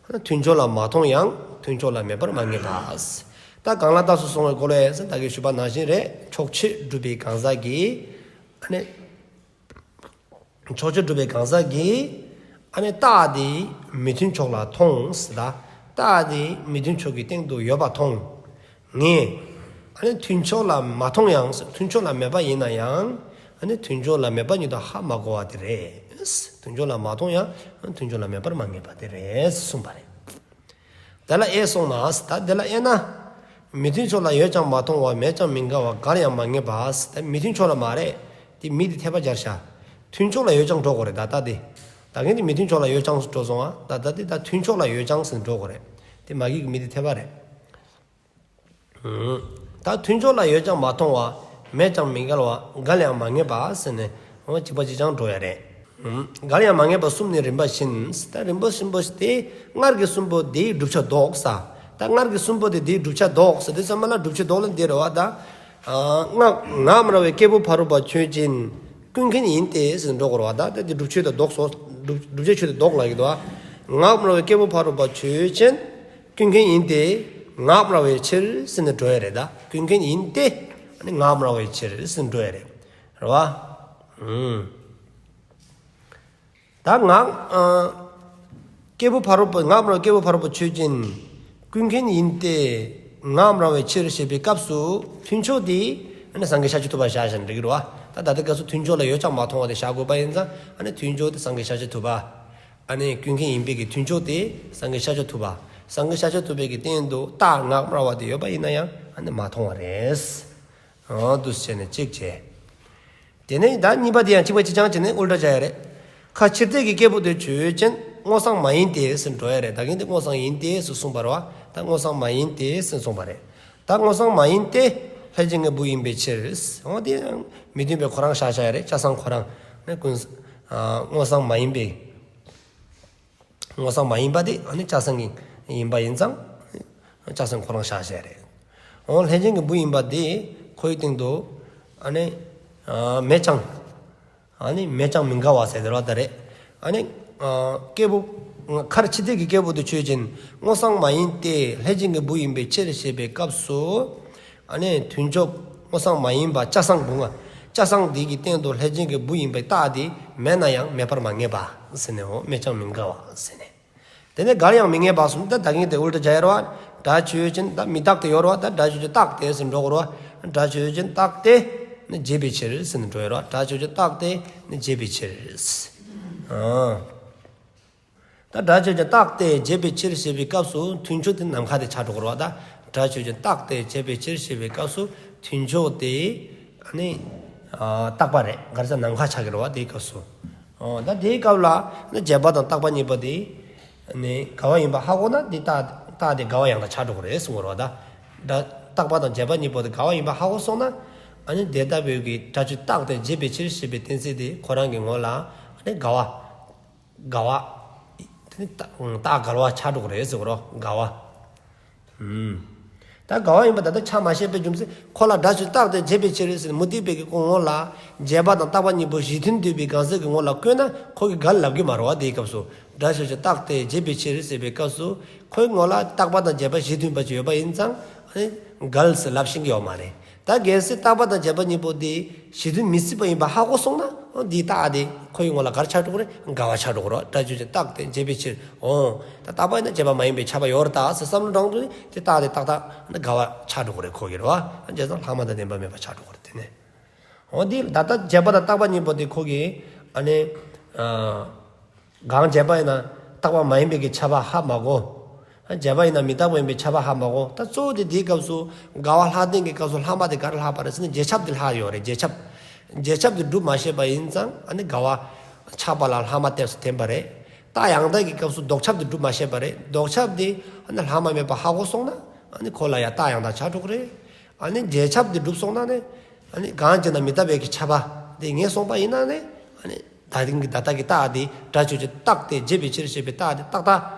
མཐུན་ཕྱོགས་ལ་མ་མཐོང་ཡང་མཐུན་ཕྱོགས་ལ་མེད་པར་མ་ངེས་པ། ད་གང་ལ་རྟགས་སུ་སོང་བའི་རྒོལ་བས་ད་གིན་ཞུས་པ་ནང་བཞིན་རེད། ཕྱོགས་ཆོས་སྒྲུབ་པའི་གང་ཟག་གིས་ཨ་ནི། ཕྱོགས་ཆོས་སྒྲུབ་པའི་གང་ཟག་གིས་ཨ་ནི་རྟགས་དེ་མི་མཐུན་ཕྱོགས་ལ་མཐོང་ཟེར་ད། རྟགས་དེ་མི་མཐུན་ཕྱོགས་ཀྱི་སྟེང་དུ་ཡོད་པ་མཐོང་། ངས་ཨ་ནི་མཐུན་ཕྱོགས་ལ་མ་མཐོང་ཡང་མཐུན་ཕྱོགས་ལ་མེད་པ་ཡིན་ན་ཡང་ཨ་ནི་མཐུན་ཕྱོགས་ལ་མེད་པ་ཉིད་དུ་ཧ་མ་གོ་བ་དེ་རེད། མཐུན་ཕྱོགས་ལ་མ་མཐོང་ཡང་མཐུན་ཕྱོགས་ལ་མེད་པར་མ་ངེས་པ་དེ་རེད་གསུངས་པ་རེད། དེ་ལ་དབྱེ་སོང་ན། ད་དེ་ལ་དབྱེ་ན། མི་མཐུན་ཕྱོགས་ལ་ཡོད་ཀྱང་མ་མཐོང་བ། མེད་ཀྱང་མི་འགལ་བ། འགལ་ཡང་མ་ངེས་པ། ད་མི་མཐུན་ཕྱོགས་ལ་མ་རེད། དེ་མི་དེ་འཐེབ་པ་སྦྱར་བཞག་མཐུན་ཕྱོགས་ལ་ཡོད་ཀྱང་འགྲོ་དགོས་རེད་ད་ལྟ་དེ། ད་གིན་དེ་མི་མཐུན་ཕྱོགས་ལ་ཡོད་ཀྱང་འགྲོ་སོང་ང་། ད་ལྟ་དེ་ད་མཐུན་ཕྱོགས་ལ་ཡོད་ཀྱང་ཟེར་འགྲོ་དགོས་རེད། དེ་མ་གི་གི་མི་དེ་འཐེབ་པ་རེད། ད་མཐུན་ཕྱོགས་ལ་ཡོད་ཀྱང་མ་མཐོང་བ། མེད་ཀྱང་མི་འགལ་བ། འགལ་ཡང་མ་ངེས་པ་ཟེར་ནས་འོ་གཅིག་པ་གཅིག་རྐྱང་འགྲོ་ཡ་རེད། འགལ་ཡང་མ་ངེས་པ་གསུམ་ནི་རིམ་པ་བཞིན། ད་རིམ་པ་གསུམ་པོ་དེ་སྔར་གྱི་གསུམ་པོ་དེའི་བསྒྲུབ་བྱ་ལྡོག་ས། ད་སྔར་གྱི་གསུམ་པོ་དེ་དེའི་བསྒྲུབ་བྱ་ལྡོག་ས། དེ་ཚང་མ་ལ་བསྒྲུབ་བྱ་ལྡོག་ལ་འདི་རེད་བ་ད། ངག་ངག་སྨྲ་བའི་སྐྱེས་བུ་ཕ་རོལ་པོ་ཆོས་ཅན། ཀུན་མཁྱེན་ཡིན་ཏེ་ཟེར་འགྲོ་དགོས་རེད་བ་ད། ད་དེ་བསྒྲུབ་བྱ་དེ་ལྡོག་སོ། བསྒྲུབ་བྱ་ཆོས་དེ་ལྡོག་ལ་གི་འདུག་བ། ངག་སྨྲ་བའི་སྐྱེས་བུ་ཕ་རོལ་པོ་ཆོས་ཅན། ཀུན་མཁྱེན་ཡིན་ཏེ། ངག་སྨྲ་བའི་ཕྱིར་ཟེར་ནས་འགྲོ་ཡ་རེད་ད། ཀུན་མཁྱེན་ཡིན་ཏེ། ཨ་ནི་ངག་སྨྲ་བའི་ཕྱིར་ཟེར་ནས་འགྲོ་ཡ་རེད། རེད་བ། ཨུམ། ད་ངག་ཨ་སྐྱེས་བུ་ཕ་རོལ་པོ། ངག་སྨྲ་བའི་སྐྱེས་བུ་ཕ་རོལ་པོ་ཆོས་ཅན། ཀུན་མཁྱེན་ཡིན་ཏེ། ངག་སྨྲ་བའི་ཕྱིར་ཞེས་པའི་སྐབས་སུ་མཐུན་ཕྱོགས་དེ་ཨ་ནི་སངས་རྒྱས་ཤཱཀྱ་ཐུབ་པ་བཞག་བཞག་ན་འགྲིག་གི་རེད་བ། ད་ད་ལྟའི་སྐབས་སུ་མཐུན་ཕྱོགས་ལ་ཡོད་ཀྱང་མ་མཐོང་བ་དེ་བཞག་དགོས་པ་ཡིན་ཙང་ཨ་ནི་མཐུན་ཕྱོགས་དེ་སངས་རྒྱས་ཤཱཀྱ་ཐུབ་པ། ཨ་ནི་ཀུན་མཁྱེན་ཡིན་པའི་གི་མཐུན་ཕྱོགས་དེ་སངས་རྒྱས་ཤཱཀྱ་ཐུབ་པ། སངས་རྒྱས་ཤཱཀྱ་ཐུབ་པའི་གི་སྟེང་དུ་རྟགས་ངག་སྨྲ་བ་དེ་ཡོད་པ་ཡིན་ན་ཡང་ཨ་ནི་མ་མཐོང་བ་རེད། འོ་འདུག་སེ་བྱས་ནས་གཅིག་བྱས། དེ་ནས་ད་གཉིས་པ་དེ་ཡང་གཅིག་པ་གཅིག་རྐྱང་བྱས་ནས་ཨུལ་ཊ་བྱ་ཡ་རེད། ཁ་ཕྱིར་ལྟས་ཀྱི་སྐྱེས་བུ་དེ་ཆོས་ཅན། སྔོ་བསངས་མ་ཡིན་ཏེ་ཟེར་འགྲོ་ཡ་རེད། ད་གིན་དེ་སྔོ་བསངས་ཡིན་ཏེ་ཟེར་གསུངས་པ་རེད་བ། ད་སྔོ་བསངས་མ་ཡིན་ཏེ་ཟེར་གསུངས་པ་རེད། ད་སྔོ་བསངས་མ་ཡིན་ཏེ། ལྷས་བྱིན་གྱི་བུ་ཡིན་པའི་ཕྱིར། འོ་དེ་མི་མཐུན་པའི་ཁོ་རང་བཞག་བཞག་རེད། ཆ་ཚང་ཁོ་རང་ནི་ཀུན། ཨ་སྔོ་བསངས་མ་ཡིན་པའི། སྔོ་བསངས་མ་ཡིན་པ་དེ་ཨ་ནི་ཆ་ཚང་གི་ཡིན་པ་ཡིན་ཙང་། ཆ་ཚང་ཁོ་རང་བཞག་བཞག་རེད། འོ་ལྷས་བྱིན་གྱི་བུ་ཡིན་པ་དེ་ཁོའི་སྟེང་དུ་ཨ་ནི་ཨ་མེད་ཅང་། ཨ་ནི་མེད་ཅང་མི་འགལ་བ་ཟེར་དེ་རོ་ད་རེད། ཨ་ནི་ཨ་སྐྱེས་བུ་ཁར་ཕྱི་དེ་གི་སྐྱེས་བུ་དེ་ཆོས་ཅན། སྔོ་བསངས་མ་ཡིན་ཏེ་ལྷས་བྱིན་གྱི་བུ་ཡིན་པའི་ཕྱིར་ཞེས་པའི་སྐབས་སུ། ཨ་ནི་མཐུན་ཕྱོགས་སྔོ་བསངས་མ་ཡིན་པ་ཆ་ཚང་བུང་ང་། ཆ་ཚང་དེ་གི་སྟེང་དུ་ལྷས་བྱིན་གྱི་བུ་ཡིན་པའི་རྟགས་དེ་མེད་ན་ཡང་མེད་པར་མ་ངེས་པ་ཟེར་ནས། འོ་མེད་ཅང་མི་འགལ་བ་ཟེར་ནས། དེ་ནས་འགལ་ཡང་མི་ངེས་པ་གསུངས། ད་ད་གིན་དེ་ཨུལ་ཊ་བྱས་ཡོད་རེད་བ། སྒྲ་ཆོས་ཅན། ད་མི་རྟག་སྟེ་ཡོད་རེད་བ། ད་སྒྲ་ཆོས་ཅན་རྟག་སྟེ་ཟེར་འགྲོ་དགོས་རེད་བ། སྒྲ་ཆོས་ཅན་རྟག་སྟེ་ནི་བྱས་པའི་ཕྱིར་ཟེར་ནས་འགྲོ་ཡོད་རེད་བ། སྒྲ་ཆོས་ཅན་རྟག་སྟེ་ནི་བྱས་པའི་ཕྱིར། ཨ། ད་སྒྲ་ཆོས་ཅན་རྟག་སྟེ་བྱས་པའི་ཕྱིར་ཞེས་པའི་སྐབས་སུ་མཐུན་ཕྱོགས་དེ་ནམ་མཁའ་དེ་ཆགས་འགྲོ་གི་རེད་བ། ད་སྒྲ་ཆོས་ཅན་རྟག་སྟེ་བྱས་པའི་ཕྱིར་ཞེས་པའི་སྐབས་སུ་མཐུན་ཕྱོགས་དེ་ཨ་ནི་ཨ་རྟག་པ་རེད། ག་རེ་ཟེར་ན་ནམ་མཁའ་ཆགས་ཀྱི་རེད་བ། དེའི་སྐབས་སུ། ཨོ་ད་དེའི་སྐབས་ལ་ནི་བྱས་པ་དང་རྟག་པ་གཉིས་པོ་དེ་ནི་འགལ་བ་ཡིན་པ་ཧ་གོ་ན་དེ་རྟགས་རྟགས་དེ་འགལ་བ་ཡང་དག་ཆགས་འགྲོ་གི་རེད་གསུང་གི་རེད་བ། ད་ད་རྟག་པ་དང་བྱས་པ་གཉིས་པོ་དེ་འགལ་བ་ཡིན་པ་ཧ་གོ་སོང་ན། ཨ་ནི་དེ་ལྟ་བུའི་གི་སྒྲ་ཆོས་རྟག་སྟེ་བྱས་པའི་ཕྱིར་ཞེས་པའི་གཏན་ཚིགས་དེ་ཁོ་རང་གི་ངོ་ལ་ཨ་ནི་འགལ་བ། འགལ་བ། དེ་ནི་རྟགས་འགལ་བ་ཆགས་འགྲོ་གི་རེད་ཟེར་གི་རེད། འགལ་བ། ཨུམ། ད་འགལ་བ་ཡིན་པ་ད་ལྟ་ཆ་མ་ཤེས་པའི་རྒྱུ་མཚན་ཁོ་ལ་སྒྲ་ཆོས་རྟག་སྟེ་བྱས་པའི་ཕྱིར་ཟེར་མུ་སྟེགས་པའི་གི་ངོ་ལ་བྱས་པ་དང་རྟག་པ་གཉིས་པོ་གཞི་མཐུན་འདུས་པའི་གང་ཟག་གི་ངོ་ལ་བཀོད་ན་ཁོ་གིས་འགལ་ལབ་ཀྱི་མ་རེད་བ། དེའི་སྐབས་སུ་སྒྲ་ཆོས་ཅན་རྟག་སྟེ་བྱས་པའི་ཕྱིར་ཟེར་བའི་སྐབས་སུ་ཁོའི་ངོ་ལ་རྟག་པ་དང་བྱས་པ་གཞི་མཐུན་པ་ཅིག་ཡོད་པ་ཡིན་ཙང་ཨ་ནི་འགལ་ཟེར་ལབ་ཤེས་ཀྱི་ཡོད་མ་རེད། ད་གལ་སྲིད་རྟག་པ་དང་བྱས་པ་གཉིས་པོ་དེ་གཞི་མཐུན་མི་སྲིད་པ་ཡིན་པ་ཧ་གོ་སོང་ན། འོ་འདིའི་རྟགས་དེ་ཁོའི་ངོ་ལ་ག་རེ་ཆགས་འགྲོ་གི་རེད། འགལ་བ་ཆགས་འགྲོ་གི་རེད། སྒྲ་ཆོས་ཅན་རྟག་སྟེ་བྱས་པའི་ཕྱིར། འོ་ད་རྟག་པ་ཡིན་ན་བྱས་པ་མ་ཡིན་པའི་ཁྱབ་པ་ཡོད་རེད་ད་ཟེར་བསམ་བློ་དྲངས་འགྲོ་ནི་དེ་རྟགས་དེ་ཏག་ཏག་འགལ་བ་ཆགས་འགྲོ་གི་རེད། ཁོ་གི་རེད་བ། བྱས་ཙང་ལྷག་མ་དང་ལྡན་པ་མེད་པ་ཆགས་འགྲོ་གི་རེད། དེ་ནས་འོ་འདི་ད་ལྟ་བྱས་པ་དང་རྟག་པ་གཉིས་པོ་དེ་ཁོ་གི་ཨ་ནི་ཨ། གང་བྱས་པ་ཡིན་ན་རྟག་པ་མ་ཡིན་པའི་གི་ཁྱབ་པ་ཧ་མ་གོ། བྱས་པ་ཡིན་ན་མི་རྟག་པ་ཡིན་པའི་ཁྱབ་པ་ཧ་མ་གོ། ད་གཙོ་བོ་དེ་དེའི་སྐབས་སུ་འགལ་བ་ལྷག་ལྡན་གྱི་སྐབས་སུ་ལྷག་མ་དེ་ག་རེ་ལྷག་པ་རེད་ཟེར་ན་རྗེས་ཁྱབ་དེ་ལྷག་ཡོད་རེད། རྗེས་ཁྱབ། རྗེས་ཁྱབ་དེ་སྒྲུབ་མ་ཤེས་པ་ཡིན་ཙང་ཨ་ནི་འགལ་བ་ཆགས་པ་ལ་ལྷག་མ་གཏན་དུ་བསྟན་པ་རེད། རྟགས་ཡང་དག་གི་སྐབས་སུ་ལྡོག་ཁྱབ་དེ་སྒྲུབ་མ་ཤེས་པ་རེད། ལྡོག་ཁྱབ་དེ་ཨ་ནི་ལྷག་མ་མེད་པ་ཧ་གོ་སོང་ན་ཨ་ནི་ཁོ་ལ་ཡང་རྟགས་ཡང་དག་ཆགས་འགྲོ་གི་རེད། ཨ་ནི་རྗེས་ཁྱབ་དེ་སྒྲུབ་སོང་ན་ནི། ཨ་ནི་གང་བྱས་ན་མི་རྟག་པའི་གི་ཁྱབ་པ་དེ་ངེས་སོང་པ་ཡིན་ན་ནི། ཨ་ནི་ད་ཐེངས་ཀྱི་ད་ལྟ་གི་རྟགས་དེ་སྒྲ་ཆོས་ཅན་རྟག་སྟེ་བྱས་པའི་ཕྱིར་ཞེས་པའི་རྟགས་དེ་ཏག་ཏག་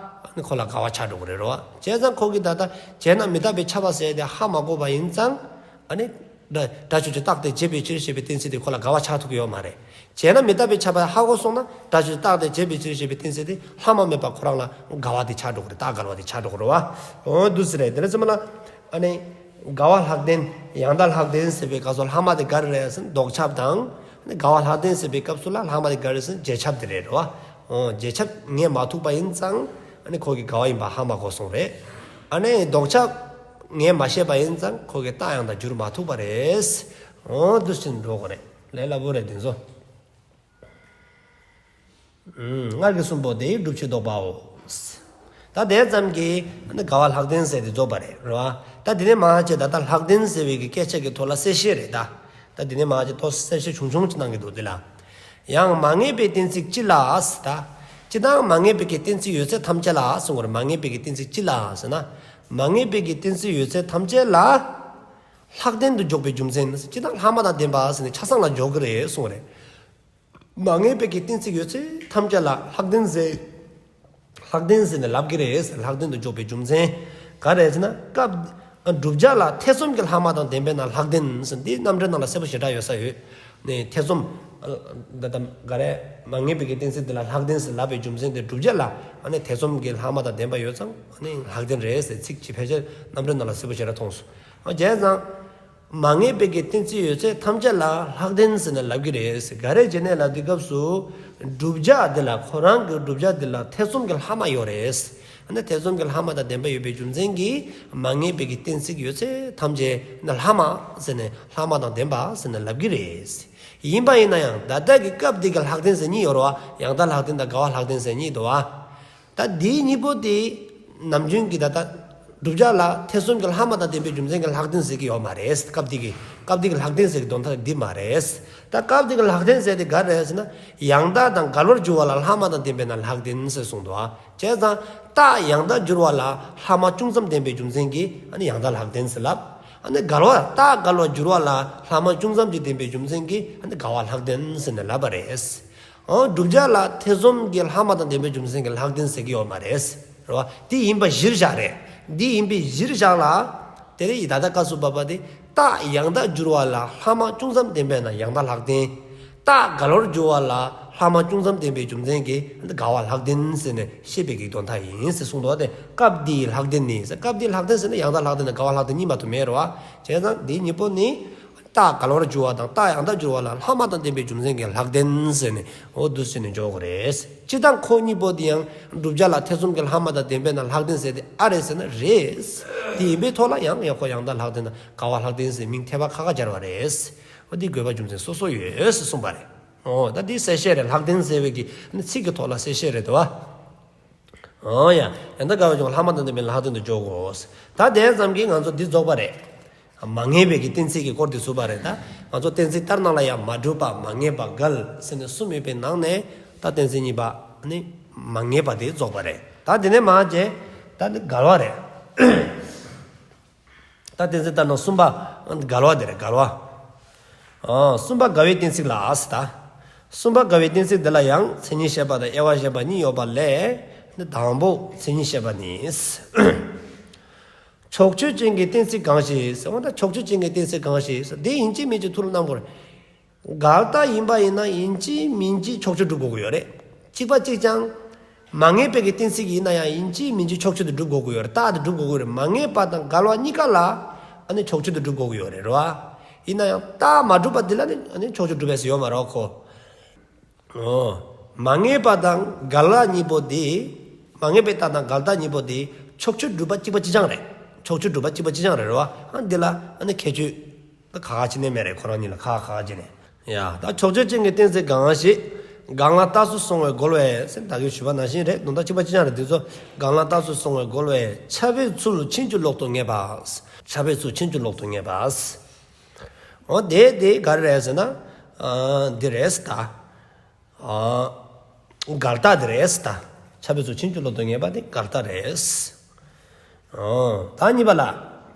ཨ་ནི་ཁོ་ལ་འགལ་བ་ཆགས་འགྲོ་གི་རེད་རོ། བྱས་ཙང་ཁོ་གིས་ད་ལྟ་བྱས་ན་མི་རྟག་པའི་ཁྱབ་པ་ཟེར་དེ་ཧ་མ་གོ་བ་ཡིན་ཙང་། ཨ་ནི་སྒྲ་སྒྲ་ཆོས་ཅན་རྟག་སྟེ་བྱས་པའི་ཕྱིར་ཞེས་པའི་གཏན་ཚིགས་དེ་ཁོ་ལ་འགལ་བ་ཆགས་ཐུབ་ཀྱི་ཡོད་མ་རེད། བྱས་ན་མི་རྟག་པའི་ཁྱབ་པ་ཧ་གོ་སོང་ན་སྒྲ་ཆོས་ཅན་རྟག་སྟེ་བྱས་པའི་ཕྱིར་ཞེས་པའི་གཏན་ཚིགས་དེ་ལྷག་མ་མེད་པ་ཁོ་རང་ལ་འགལ་བ་དེ་ཆགས་འགྲོ་གི་རེད། རྟགས་འགལ་བ་དེ་ཆགས་འགྲོ་གི་རེད་བ། འོ་འདུག་ཟེར་རེད། དེ་འདྲ་ཙམ་ལ། ཨ་ནི་འགལ་བ་ལྷག་ལྡན། ཡང་དག་ལྷག་ལྡན་ཟེར་བའི་སྐབས་སུ་ལྷག་མ་དེ་ག་རེ་རེད་ཟེར་ན་ལྡོག་ཁྱབ་དང་། ཨ་ནི་འགལ་བ་ལྷག་ལྡན་ཟེར་བའི་སྐབས་སུ་ལ་ལྷག་མ་དེ་ག་རེ་རེད་ཟེར་ན་རྗེས་ཁྱབ་དེ་རེད་རོ། འོ་རྗེས་ཁྱབ་ངེས་མ་ཐུབ་པ་ཡིན་ཙང་ཨ་ནི་ཁོ་གི་འགལ་བ་ཡིན་པ་ཧ་མ་གོ་སོང་རེད། ཨ་ནི་ལྡོག་ཁྱབ་ངེས་མ་ཤེས་པ་ཡིན་ཙང་ཁོ་གི་རྟགས་ཡང་དག་འགྱུར་མ་ཐུབ་པ་རེད། འོ་འདུག་སེ་འགྲོ་དགོས་རེད། ལས་སླ་པོ་རེད་དེ་ཚོ། ཨུམ། སྔར་གྱི་གསུམ་པོ་དེའི་སྒྲུབ་ཆོས་ལྡོག་པའོ། ད་དེ་ཙམ་གྱིས་ནི་འགལ་བ་ལྷག་ལྡན་ཟེར་དེ་རྫོགས་པ་རེད་རོ། ད་དེ་ནས་མར་བྱས་ད་ལྟ་ལྷག་ལྡན་ཟེར་བའི་གི་སྐད་ཆ་གི་ཐོག་ལ་གསལ་བཤད་རེད་ད། ད་དེ་ནས་མར་བྱས་ཏོག་ཙམ་གསལ་བཤད་ཆུང་ཆུང་ཅིག་གནང་གི་འདུག་དེ་ལ། ཡང་མ་ངེས་པའི་གཏན་ཚིགས་སྤྱི་ལ་ཟེར་ད། སྤྱི་དང་མ་ངེས་པའི་གི་གཏན་ཚིགས་ཡོད་ཚད་ཐམས་ཅད་ལ་གསུང་བར་མ་ངེས་པའི་གི་གཏན་ཚིགས་སྤྱི་ལ་ཟེར་ན། མ་ངེས་པའི་གི་གཏན་ཚིགས་ཡོད་ཚད་ཐམས་ཅད་ལ། ལྷག་ལྡན་དུ་འཇོག་པའི་རྒྱུ་མཚན་སྤྱི་དང་ལྷག་མ་དང་ལྡན་པ་ཟེར་ནས་ཆ་ཚང་ལ་འཇོག་གི་རེད་གསུང་བ་རེད། མ་ངེས་པའི་གི་གཏན་ཚིགས་ཡོད་ཚད་ཐམས་ཅད་ལ་ལྷག་ལྡན་ཟེར། ལྷག་ལྡན་ཟེར་ནས་ལབ་ཀྱི་རེད། ལྷག་ལྡན་དུ་འཇོག་པའི་རྒྱུ་མཚན་ག་རེ་ཟེར་ན། སྐབས་བསྒྲུབ་བྱ་ལ་ཐེ་ཚོམ་གྱི་ལྷག་མ་དང་ལྡན་པས་ན་ལྷག་ལྡན་ཟེར། འདི་རྣམ་འགྲེལ་ནང་ལ་གསལ་པོ་ཞེ་དྲག་ཡོད་ས་ཡོད། ནས་ཐེ་ཚོམ། ད་ལྟ་ག་རེ། མ་ངེས་པའི་གི་གཏན་ཚིགས་འདི་ལ་ལྷག་ལྡན་ཟེར་ལབ་པའི་རྒྱུ་མཚན་དེ་བསྒྲུབ་བྱ་ལ་ཨ་ནི་ཐེ་ཚོམ་གྱི་ལྷག་མ་དང་ལྡན་པ་ཡོད་ཙང་ཨ་ནི་ལྷག་ལྡན་རེད་ཟེར་ཚིག་གཅིག་ཕལ་ཆེར་རྣམ་འགྲེལ་ནང་ལ་གསལ་པོ་ཞེ་དྲག་མཐོང་སོང་། བྱས་ཙང་། མ་ངེས་པའི་གི་གཏན་ཚིགས་ཡོད་ཚད་ཐམས་ཅད་ལ་ལྷག་ལྡན་ཟེར་ནས་ལབ་ཀྱི་རེད། ག་རེ་བྱས་ནས་ལབ་དུས་སྐབས་སུ། བསྒྲུབ་བྱ་འདི་ལ་ཁོ་རང་གི་བསྒྲུབ་བྱ་འདི་ལ་ཐེ་ཚོམ་གྱི་ལྷག་མ་ཡོད་རེད། ཨ་ནི་ཐེ་ཚོམ་གྱི་ལྷག་མ་དང་ལྡན་པ་ཡོད་པའི་རྒྱུ་མཚན་གྱིས་མ་ངེས་པའི་གི་གཏན་ཚིགས་ཡོད་ཚད་ཐམས་ཅད་ནི་ལྷག་མ་ཟེར་ནས་ལྷག་མ་དང་ལྡན་པ་ཟེར་ནས་ལབ་ཀྱི་རེད། ཡིན་པ་ཡིན་ན་ཡང་ད་ལྟ་གི་སྐབས་འདི་གི་ལྷག་ལྡན་ཟེར་གཉིས་ཡོད་རེད་བ། ཡང་དག་ལྷག་ལྡན་དང་འགལ་བ་ལྷག་ལྡན་ཟེར་གཉིས་འདུག་བ། ད་འདི་གཉིས་པོ་དེ་ནམ་རྒྱུན་གྱི་ད་ལྟ་བསྒྲུབ་བྱ་ལ་ཐེ་ཚོམ་གྱི་ལྷག་མ་དང་ལྡན་པའི་རྒྱུ་མཚན་གྱི་ལྷག་ལྡན་ཟེར་གྱི་ཡོད་མ་རེད། སྐབས་འདི་གི་སྐབས་འདི་གི་ལྷག་ལྡན་ཟེར་གྱི་དོན་དག་འདི་མ་རེད། ད་སྐབས་འདི་གི་ལྷག་ལྡན་ཟེར་དེ་ག་རེ་རེད་ཟེར་ན། ཡང་དག་དང་འགལ་བར་འགྱུར་བ་ལ་ལྷག་མ་དང་ལྡན་པས་ན་ལྷག་ལྡན་ཟེར་གསུངས་འདུག་བ། བྱས་ཙང་རྟགས་ཡང་དག་འགྱུར་བ་ལ་ལྷག་མ་ཅུང་ཙམ་ལྡན་པའི་རྒྱུ་མཚན་གྱིས་ཨ་ནི་ཡང་དག་ལྷག་ལྡན་ཟེར་ལབ། ཨ་ནི་འགལ་བ། རྟགས་འགལ་བར་འགྱུར་བ་ལ་ལྷག་མ་ཅུང་ཙམ་ཅིག་ལྡན་པའི་རྒྱུ་མཚན་གྱིས་ཨ་ནི་འགལ་བ་ལྷག་ལྡན་ཟེར་ནས་ལབ་པ་རེད། འོ། བསྒྲུབ་བྱ་ལ་ཐེ་ཚོམ་གྱི་ལྷག་མ་དང་ལྡན་པའི་རྒྱུ་མཚན་གྱིས་ལྷག་ལྡན་ཟེར་གྱི་ཡོད་མ་རེད། རེད་བ། འདི་ཡིན་པ་གཞིར་བཞག་རེད། འདི་ཡིན་པའི་གཞིར་བཞག་ལ། དེ་ནས་ད་ལྟ་སྐབས་སུ་བབ་པ་དེ། རྟགས་ཡང་དག་འགྱུར་བ་ལ་ལྷག་མ་ཅུང་ཙམ་ལྡན་པས་ན་ཡང་དག་ལྷག་ལྡན། རྟགས་འགལ་བར་འགྱུར་བ་ལ་ལྷག་མ་ཅུང་ཙམ་ལྡན་པའི་རྒྱུ་མཚན་གྱིས་འགལ་བ་ལྷག་ལྡན་ཟེར་ནས་བཤད་པའི་གི་དོན་དག་ཡིན་ཟེར་གསུངས་འདུག་བ། དེ་སྐབས་འདིའི་ལྷག་ལྡན་ནི་ཟེར། སྐབས་འདིའི་ལྷག་ལྡན་ཟེར་ན་ཡང་དག་ལྷག་ལྡན་དང་འགལ་བ་ལྷག་ལྡན་གཉིས་མ་གཏོགས་མེད་རེད་བ། བྱས་ཙང་འདི་གཉིས་པོ་ནི། རྟགས་འགལ་བར་འགྱུར་བ་དང་རྟགས་ཡང་དག་འགྱུར་བ་ལ་ལྷག་མ་དང་ལྡན་པའི་རྒྱུ་མཚན་གྱིས་ལྷག་ལྡན་ཟེར་ནས། འོ། འདུག་ཟེར་ནས་འཇོག་དགོས་རེད། སྤྱིར་བཏང་ཁོ་གཉིས་པོ་འདི་ཡང་བསྒྲུབ་བྱ་ལ་ཐེ་ཚོམ་གྱི་ལྷག་མ་དང་ལྡན་པས་ན་ལྷག་ལྡན་ཟེར་དེ་ཨ་རེད་ཟེར་ན་རེད། དེ་ཡིན་པའི་ཐོག་ལ་ཡང་ཡང་ཁོ་ཡང་དག་ལྷག་ལྡན་དང་འགལ་བ་ལྷག་ལྡན་ཟེར་མིང་ཐེབས་པ་ཁ་ཁ་སྦྱར་བ་རེད། འོ། འདི་དགོས་པ་རྒྱུ་མཚན་སོ་སོ་ཡོད་ཟེར་གསུངས་པ་རེད། འོ། ད་འདི་གསལ་བཤད་རེད། ལྷག་ལྡན་ཟེར་བའི་གི་ཚིག་གི་ཐོག་ལ་གསལ་བཤད་རེད་དོ། འོ་ཡ། ཡང་དག་འགལ་བ་ཅུང་ལྷག་མ་དང་ལྡན་པས་ན་ལྷག་ལྡན་དུ་འཇོག་གོ། ད་དེ་ཙམ་གྱིས་ང་ཚོ་འདི་རྫོགས་པ་རེད། མ་ངེས་པའི་གི་གཏན་ཚིགས་ཀྱི་སྐོར་དེ་ཚུད་པ་རེད། ད་ང་ཚོ་གཏན་ཚིགས་ལྟར་སྣང་ལ་ཡང་མ་གྲུབ་པ། མ་ངེས་པ། འགལ་ཟེར་ནས་གསུམ་ཡོད་པའི་ནང་ནས། ད་གཏན་ཚིགས་གཉིས་པ་ནི་མ་ངེས་པ་དེ་རྫོགས་པ་རེད། ད་དེ་ནས་མར་བྱས། ད་ནི་འགལ་བ་རེད། ད་གཏན་ཚིགས་ལྟར་སྣང་གསུམ་པ་འགལ་བ་དེ་རེད། འགལ་བ། ཨ། གསུམ་པ་འགལ་བའི་གཏན་ཚིགས་ལ་ཟེར་ད། གསུམ་པ་འགལ་བའི་གཏན་ཚིགས་འདི་ལ་ཡང་མཚན་ཉིད་བཤད་པ་དང་དབྱེ་བ་བཤད་པ་གཉིས་ཡོད་པ་ལས། འདི་དང་པོ་མཚན་ཉིད་བཤད་པ་ནི། ཕྱོགས་ཆོས་ཅན་གྱི་གཏན་ཚིགས་གང་ཞིག་ཟེར་བ་ན། ཕྱོགས་ཆོས་ཅན་གྱི་གཏན་ཚིགས་གང་ཞིག་ཟེར། འདི་ཡིན་གཅིག་མིན་གཅིག་ཐུགས་ལ་བསྣམ་དགོས་རེད། འགལ་རྟགས་ཡིན་པ་ཡིན་ན་ཡིན་གཅིག་མིན་གཅིག་ཕྱོགས་ཆོས་སྒྲུབ་དགོས་ཀྱི་ཡོད་རེད། གཅིག་པ་གཅིག་རྐྱང་། མ་ངེས་པའི་གི་གཏན་ཚིགས་ཡིན་ན་ཡང་ཡིན་གཅིག་མིན་གཅིག་ཕྱོགས་ཆོས་དེ་སྒྲུབ་དགོས་ཀྱི་ཡོད་རེད། རྟགས་དེ་སྒྲུབ་དགོས་ཀྱི་ཡོད་རེད། མ་ངེས་པ་དང་འགལ་བ་གཉིས་ཀ་ལ་ཨ་ནི་ཕྱོགས་ཆོས་དེ་སྒྲུབ་དགོས་ཀྱི་ཡོད་རེད། རེད་བ། ཡིན་ན་ཡང་རྟགས་མ་གྲུབ་པ་དེ་ལ་ནི་ཨ་ནི་ཕྱོགས་ཆོས་སྒྲུབ་པའི་ཟེར་ཡོད་མ་རེད་ཁོ། འོ། མ་ངེས་པ་དང་འགལ་བ་གཉིས་པོ་དེ། མ་ངེས་པའི་རྟགས་དང་འགལ་རྟགས་གཉིས་པོ་དེ་ཕྱོགས་ཆོས་སྒྲུབ་པ་གཅིག་པ་གཅིག་རྐྱང་རེད། ཕྱོགས་ཆོས་སྒྲུབ་པ་གཅིག་པ་གཅིག་རྐྱང་རེད། རེད་བ། ཨ། འདི་ལ་ཨ་ནི་ཁྱད་ཆོས་ད་ག་ག་ཅི་ནས་མེད་རེད། ཁོ་རང་གཉིས་ལ་ག་ག་ག་ཅི་ནས། ཡ། ད་ཕྱོགས་ཆོས་ཅན་གྱི་གཏན་ཚིགས་གང་ཞིག། གང་ལ་རྟགས་སུ་སོང་བའི་རྒོལ་བས་ཟེར། ད་གིན་ཞུས་པ་ནང་བཞིན་རེད། དོན་དག་གཅིག་པ་གཅིག་རྐྱང་རེད། འདི་ཚོ་གང་ལ་རྟགས་སུ་སོང་བའི་རྒོལ་བས་ཁྱབ་པའི་ཚུལ་ཕྱིན་ཅི་ལོག་ཏུ་ངེས་པ། ཁྱབ་པའི་ཚུལ་ཕྱིན་ཅི་ལོག་ཏུ་ངེས་པ། འོ། དེ་དེ་ག་རེ་རེད་ཟེར་ན། ཨ། འདི་རེད་ད། ཨ། འགལ་རྟགས་དེ་རེད་ད། ཁྱབ་པའི་ཚུལ་ཕྱིན་ཅི་ལོག་ཏུ་ངེས་པ་དེ་འགལ་རྟགས་རེད། ཨ། ད་གཉིས་པ་ལ།